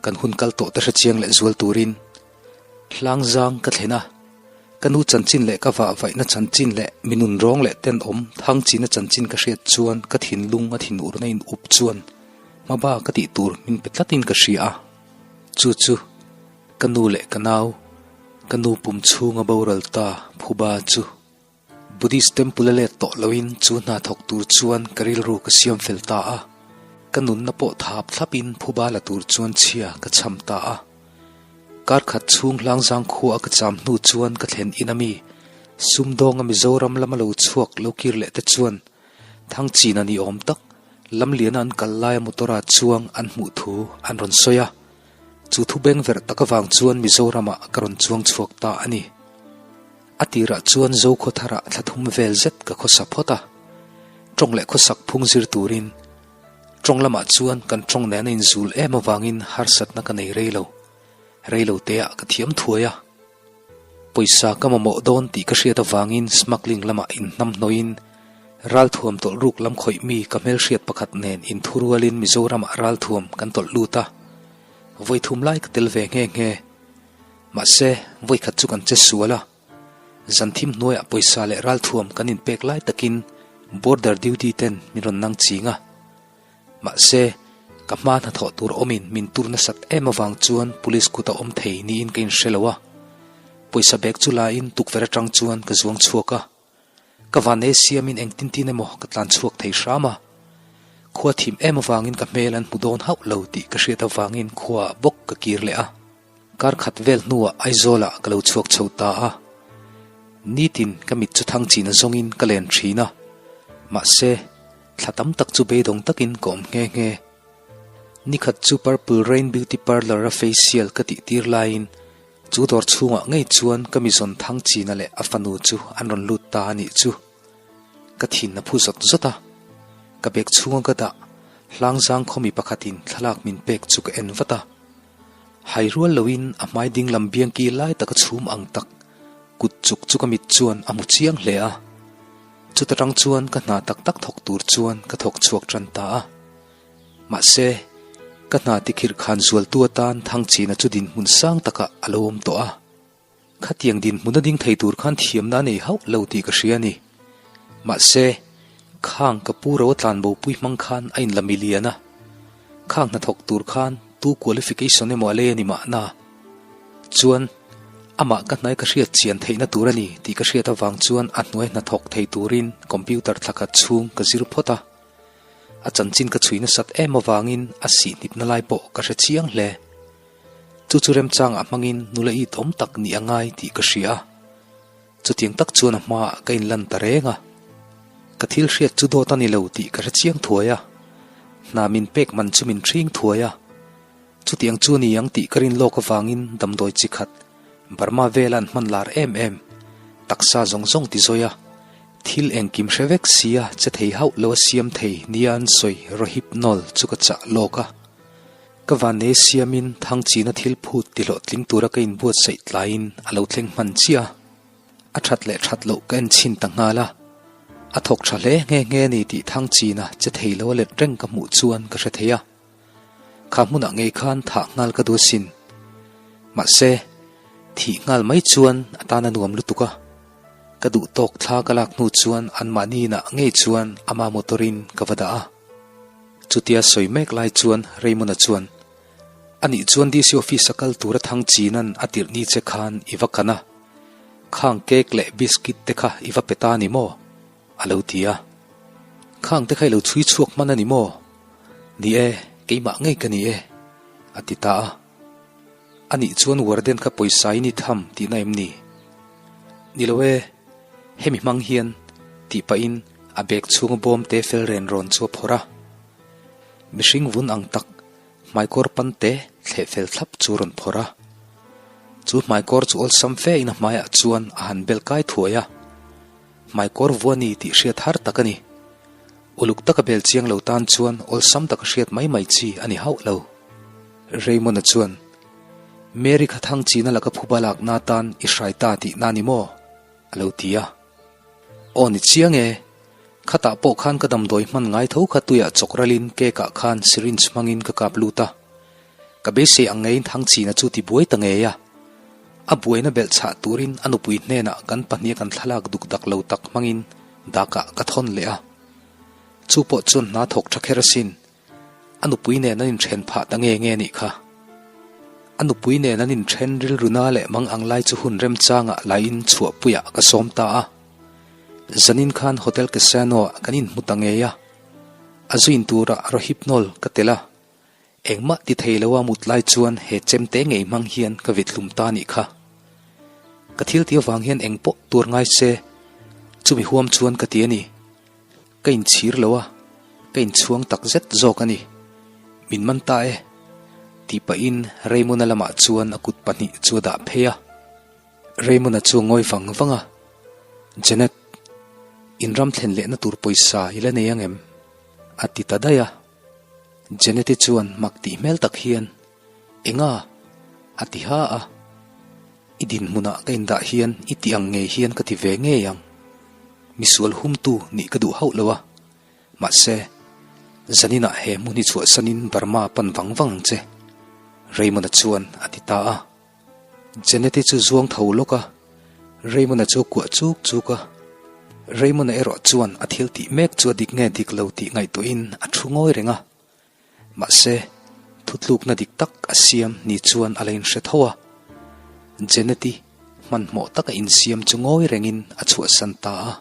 kan hun kal tawh te hrechiang leh zual turin hlang zang ka thlen a. Ka nu chanchin leh ka vahvaihna chanchin leh mi nunrawng leh tenawm thangchina chanchin ka hriat chuan ka thinlung a thinurna in up chuan hmaba ka tih tur min pe tlatin ka hria a. Chu chu ka nu leh ka nau, ka nu pum chhunga boral ta Phuba chu Buddhist temple a let tawh loin chu hna thawk tur chuan ka rilru ka siam fel ta a. Ka nunna pawh thap thlapin Phuba la tur chuan chhia ka chham ta a. Kar khat chhung Hlangzang khua a ka cham hnu chuan ka thlen in ami sumdawnga Mizoram lama lo chhuak lo kir leh te chuan Thangchina ni awm tak Lamliana an kal laia motor-a chuang an hmuh thu an rawn sawi a. Chu thu bengverh tak avang chuan Mizoramah ka rawn chuang chhuak ta a ni. A tirah chuan Zokhawtharah thla thum vel zet ka khawsa phawt a. Tawng leh khawsak phung zir turin tawng lamah chuan kan tawng nen a inzul em avangin harsatna ka nei rei lo. Rei lo teah ka thiam thuai a. Pawisa ka mamawh dawn tih ka hriat avangin smuggling lamah inhnamhnawhin ralthuam tawlh ruk lam khawih mi ka hmelhriat pakhat nen inthurualin Mizoramah ralthuam kan tawlh lut a. Vawi thum lai ka tel ve nghe nghe. Mahse, vawi khat chu kan che sual a. Zan thim hnuaiah pawisa leh ralthuam kan inpek lai takin border duty ten min rawn nang ching a. Mahse, ka hma hnathawh tur awmin min tur nasat em avang chuan police kut a awm thei niin ka inhre lo a. Pawisa bag chu lain tukverh atang chuan ka zuang chhuak a. Ka vanei siamin engtin tin emaw ka tlan chhuak thei hram a. Khua thim em avangin ka hmel an hmu dawn hauh lo tih ka hriat avangin khuaah bawk ka kir leh a. Kar khat vel hnuah Aizawlah ka lo chhuak chho ta a. Nitin ka mit chu thang chin azawngin ka len thin a. Mahse, thla tam tak chu beidawng takin ka awm nghe nghe. Nikhat chu Purple Rain Beauty Parlour a facial ka tih tir laiin chu dawr chhungah ngei chuan ka mizawn thang china leh a fanu chu an rawn lut ta a nih chu. Ka thin a phu zawt zawt a, ka bag chhunga ka dah hlangzang khawmi pakhatin thlalak min pek chu ka en vat a. Hai rual loin a hmai ding lam biang ki lai taka chhum ang tak kut chuk chu ka mit chuan a hmu chiang hle a. Chuta tang chuan ka hna tak tak thawk tur chuan ka thawk chhuak tan ta a. Mahse, ka hna tikhirh khan zualtu atan Thangchina chu dinhmun sang takah a lo awm tawh a. Khatiang dinhmun a ding thei tur khan thiamna a nei hauh lo tih ka hria a ni. Mahse, khang ka pu ro a tlanbo pui hmang khan a inla milian a. Khang hnathawk tur khan tu qualification emaw a lei a ni mahna. Chuan, amah ka hnai ka hriat chian theihna tur a ni tih ka hriat avang chuan a hnuai hnathawk thei turin computer thlakhat chhung ka zir phawt a. A chanchin ka chhui nasat em avangin a sihnipna lai pawh ka hre chiang hle. Chu chu remchangah hmangin nula it awm tak nih a ngai tih ka hria a. Chutiang tak chuan a hmaah ka inlan ta reng a. Ka thil hriat chu dawt a ni lo tih ka hre chiang thuai a. Hna min pek man chu min hring thuai a. Chutiang chu a ni ang tih ka rin lawk avangin damdawi chi khat Burma vela an hman lar em em, taksa zawng zawng ti zawi a, thil engkim hre vek sia che thei hauh lo a siam thei nia an sawi Rohypnol chu ka chah lawk a. Ka vannei siamin Thangchina thil phut tihlawhtling tura ka inbuatsaih tlaiin a lo thleng hman chiah a. A that leh that loh ka en chhin ta nghal a. A thawk tha hle nghe nghe a ni tih Thangchina che thei lo a let reng ka hmuh chuan ka hre thei a. Kha hmunah ngei khan thah nghal ka duh asin. Mahse, thih nghal mai chuan a tan a nuam lutuk a. Ka duh tawk thla ka lak hnu chuan anmahni inah ngei chuan ama motor-in ka va dah a. Chutia sawi mek lai chuan Raymond-a chuan, Anih chuan DC office a kal tura thang chinan a tirh ni che khan i va kan a, khang cake leh biscuit te kha i va pe ta ni maw? a lo ti a. Khang te kha i lo chhui chhuak hman a ni maw? Ni e, keimah ngei ka ni e, a ti ta a. Anih chuan warden kha pawisa i ni tham tihna em ni? Ni lo e, hemi hmang hian tih pahin a bag chhunga bawm te fel ren rawn chu a phawrh a. Mihring vun ang tak hmaikawr pan te thleh fel thlap chu a rawn phawrh a. Chu hmaikawr chu awlsam fe in a hmaiah chuan a han bel kai thuai a. Hmaikawr vua ni tih hriat har tak a ni. Uluk taka bel chiang lo tan chuan awlsam taka hriat mai mai chi a ni hauh lo. Raymond-a chuan, Mary kha thang china laka phuba lakna atan i hrai ta tihna ni maw? a lo ti a. Aw ni chiang e, khatah pawh khan ka damdawi hman ngai tho kha tuiah chawk ralin cake ah khan syringe hmangin ka kap lut a. Ka beisei ang ngeiin thang china chu ti buai ta ngei a. A buaina belh chhah turin a nupui hnenah kan pahniha kan thlalak duk dak lo tak hmangin dakah ka thawn leh a. Chu pawh chuan hna thawk tha kher asin. A nupui nen an inthen phah ta nge nge nih kha. A nupui nen an inthen rilruna leh mang ang lai chu hun remchangah laiin chhuahpuiah ka sawm ta a. Zanin khan Hotel Casino-ah kan inhmu ta ngei a. A zuin turah Rohypnol ka tel a. Engmah ti thei lo a mut lai chuan he chemte ngei hmang hian ka vit hlum ta nih kha. Ka thil tih avang hian eng pawh tur ngai se, chumi huam chuan ka ti a ni. Ka inchhir lo a, ka inchhuang tak zet zawk a ni. Min man ta e, tih pahin Raymond-a lamah chuan a kut pahnih chu a dah phei a. Raymond-a chu a ngawi vang vang a, Janet, in ram thlen lehna tur pawisa i la nei ang em? a ti ta daih a. Janet-i chuan mak tih hmel tak hian, Enga? a ti ha a. I dinhmunah ka indah hian i tih ang ngei hian ka ti ve ngei ang. Misual humtu nih ka duh hauh lo a. Mahse, zaninah he hmun hi chhuahsanin Burma pan vang vang ang che, Raymond-a chuan a ti ta a. Janet-i chu zuang tho lawk a, Raymond-a chu kuah chuk chuk a. Raymond-a erawh chuan a thil tih mek chu a dik nge dik lo tih ngaihtuahin a thu ngawi reng a. Mahse, thutlukna dik tak a siam ni chuan a la inhre tho a. Janet-i hmanhmawh taka insiam chu ngawi rengin a chhuahsan ta a.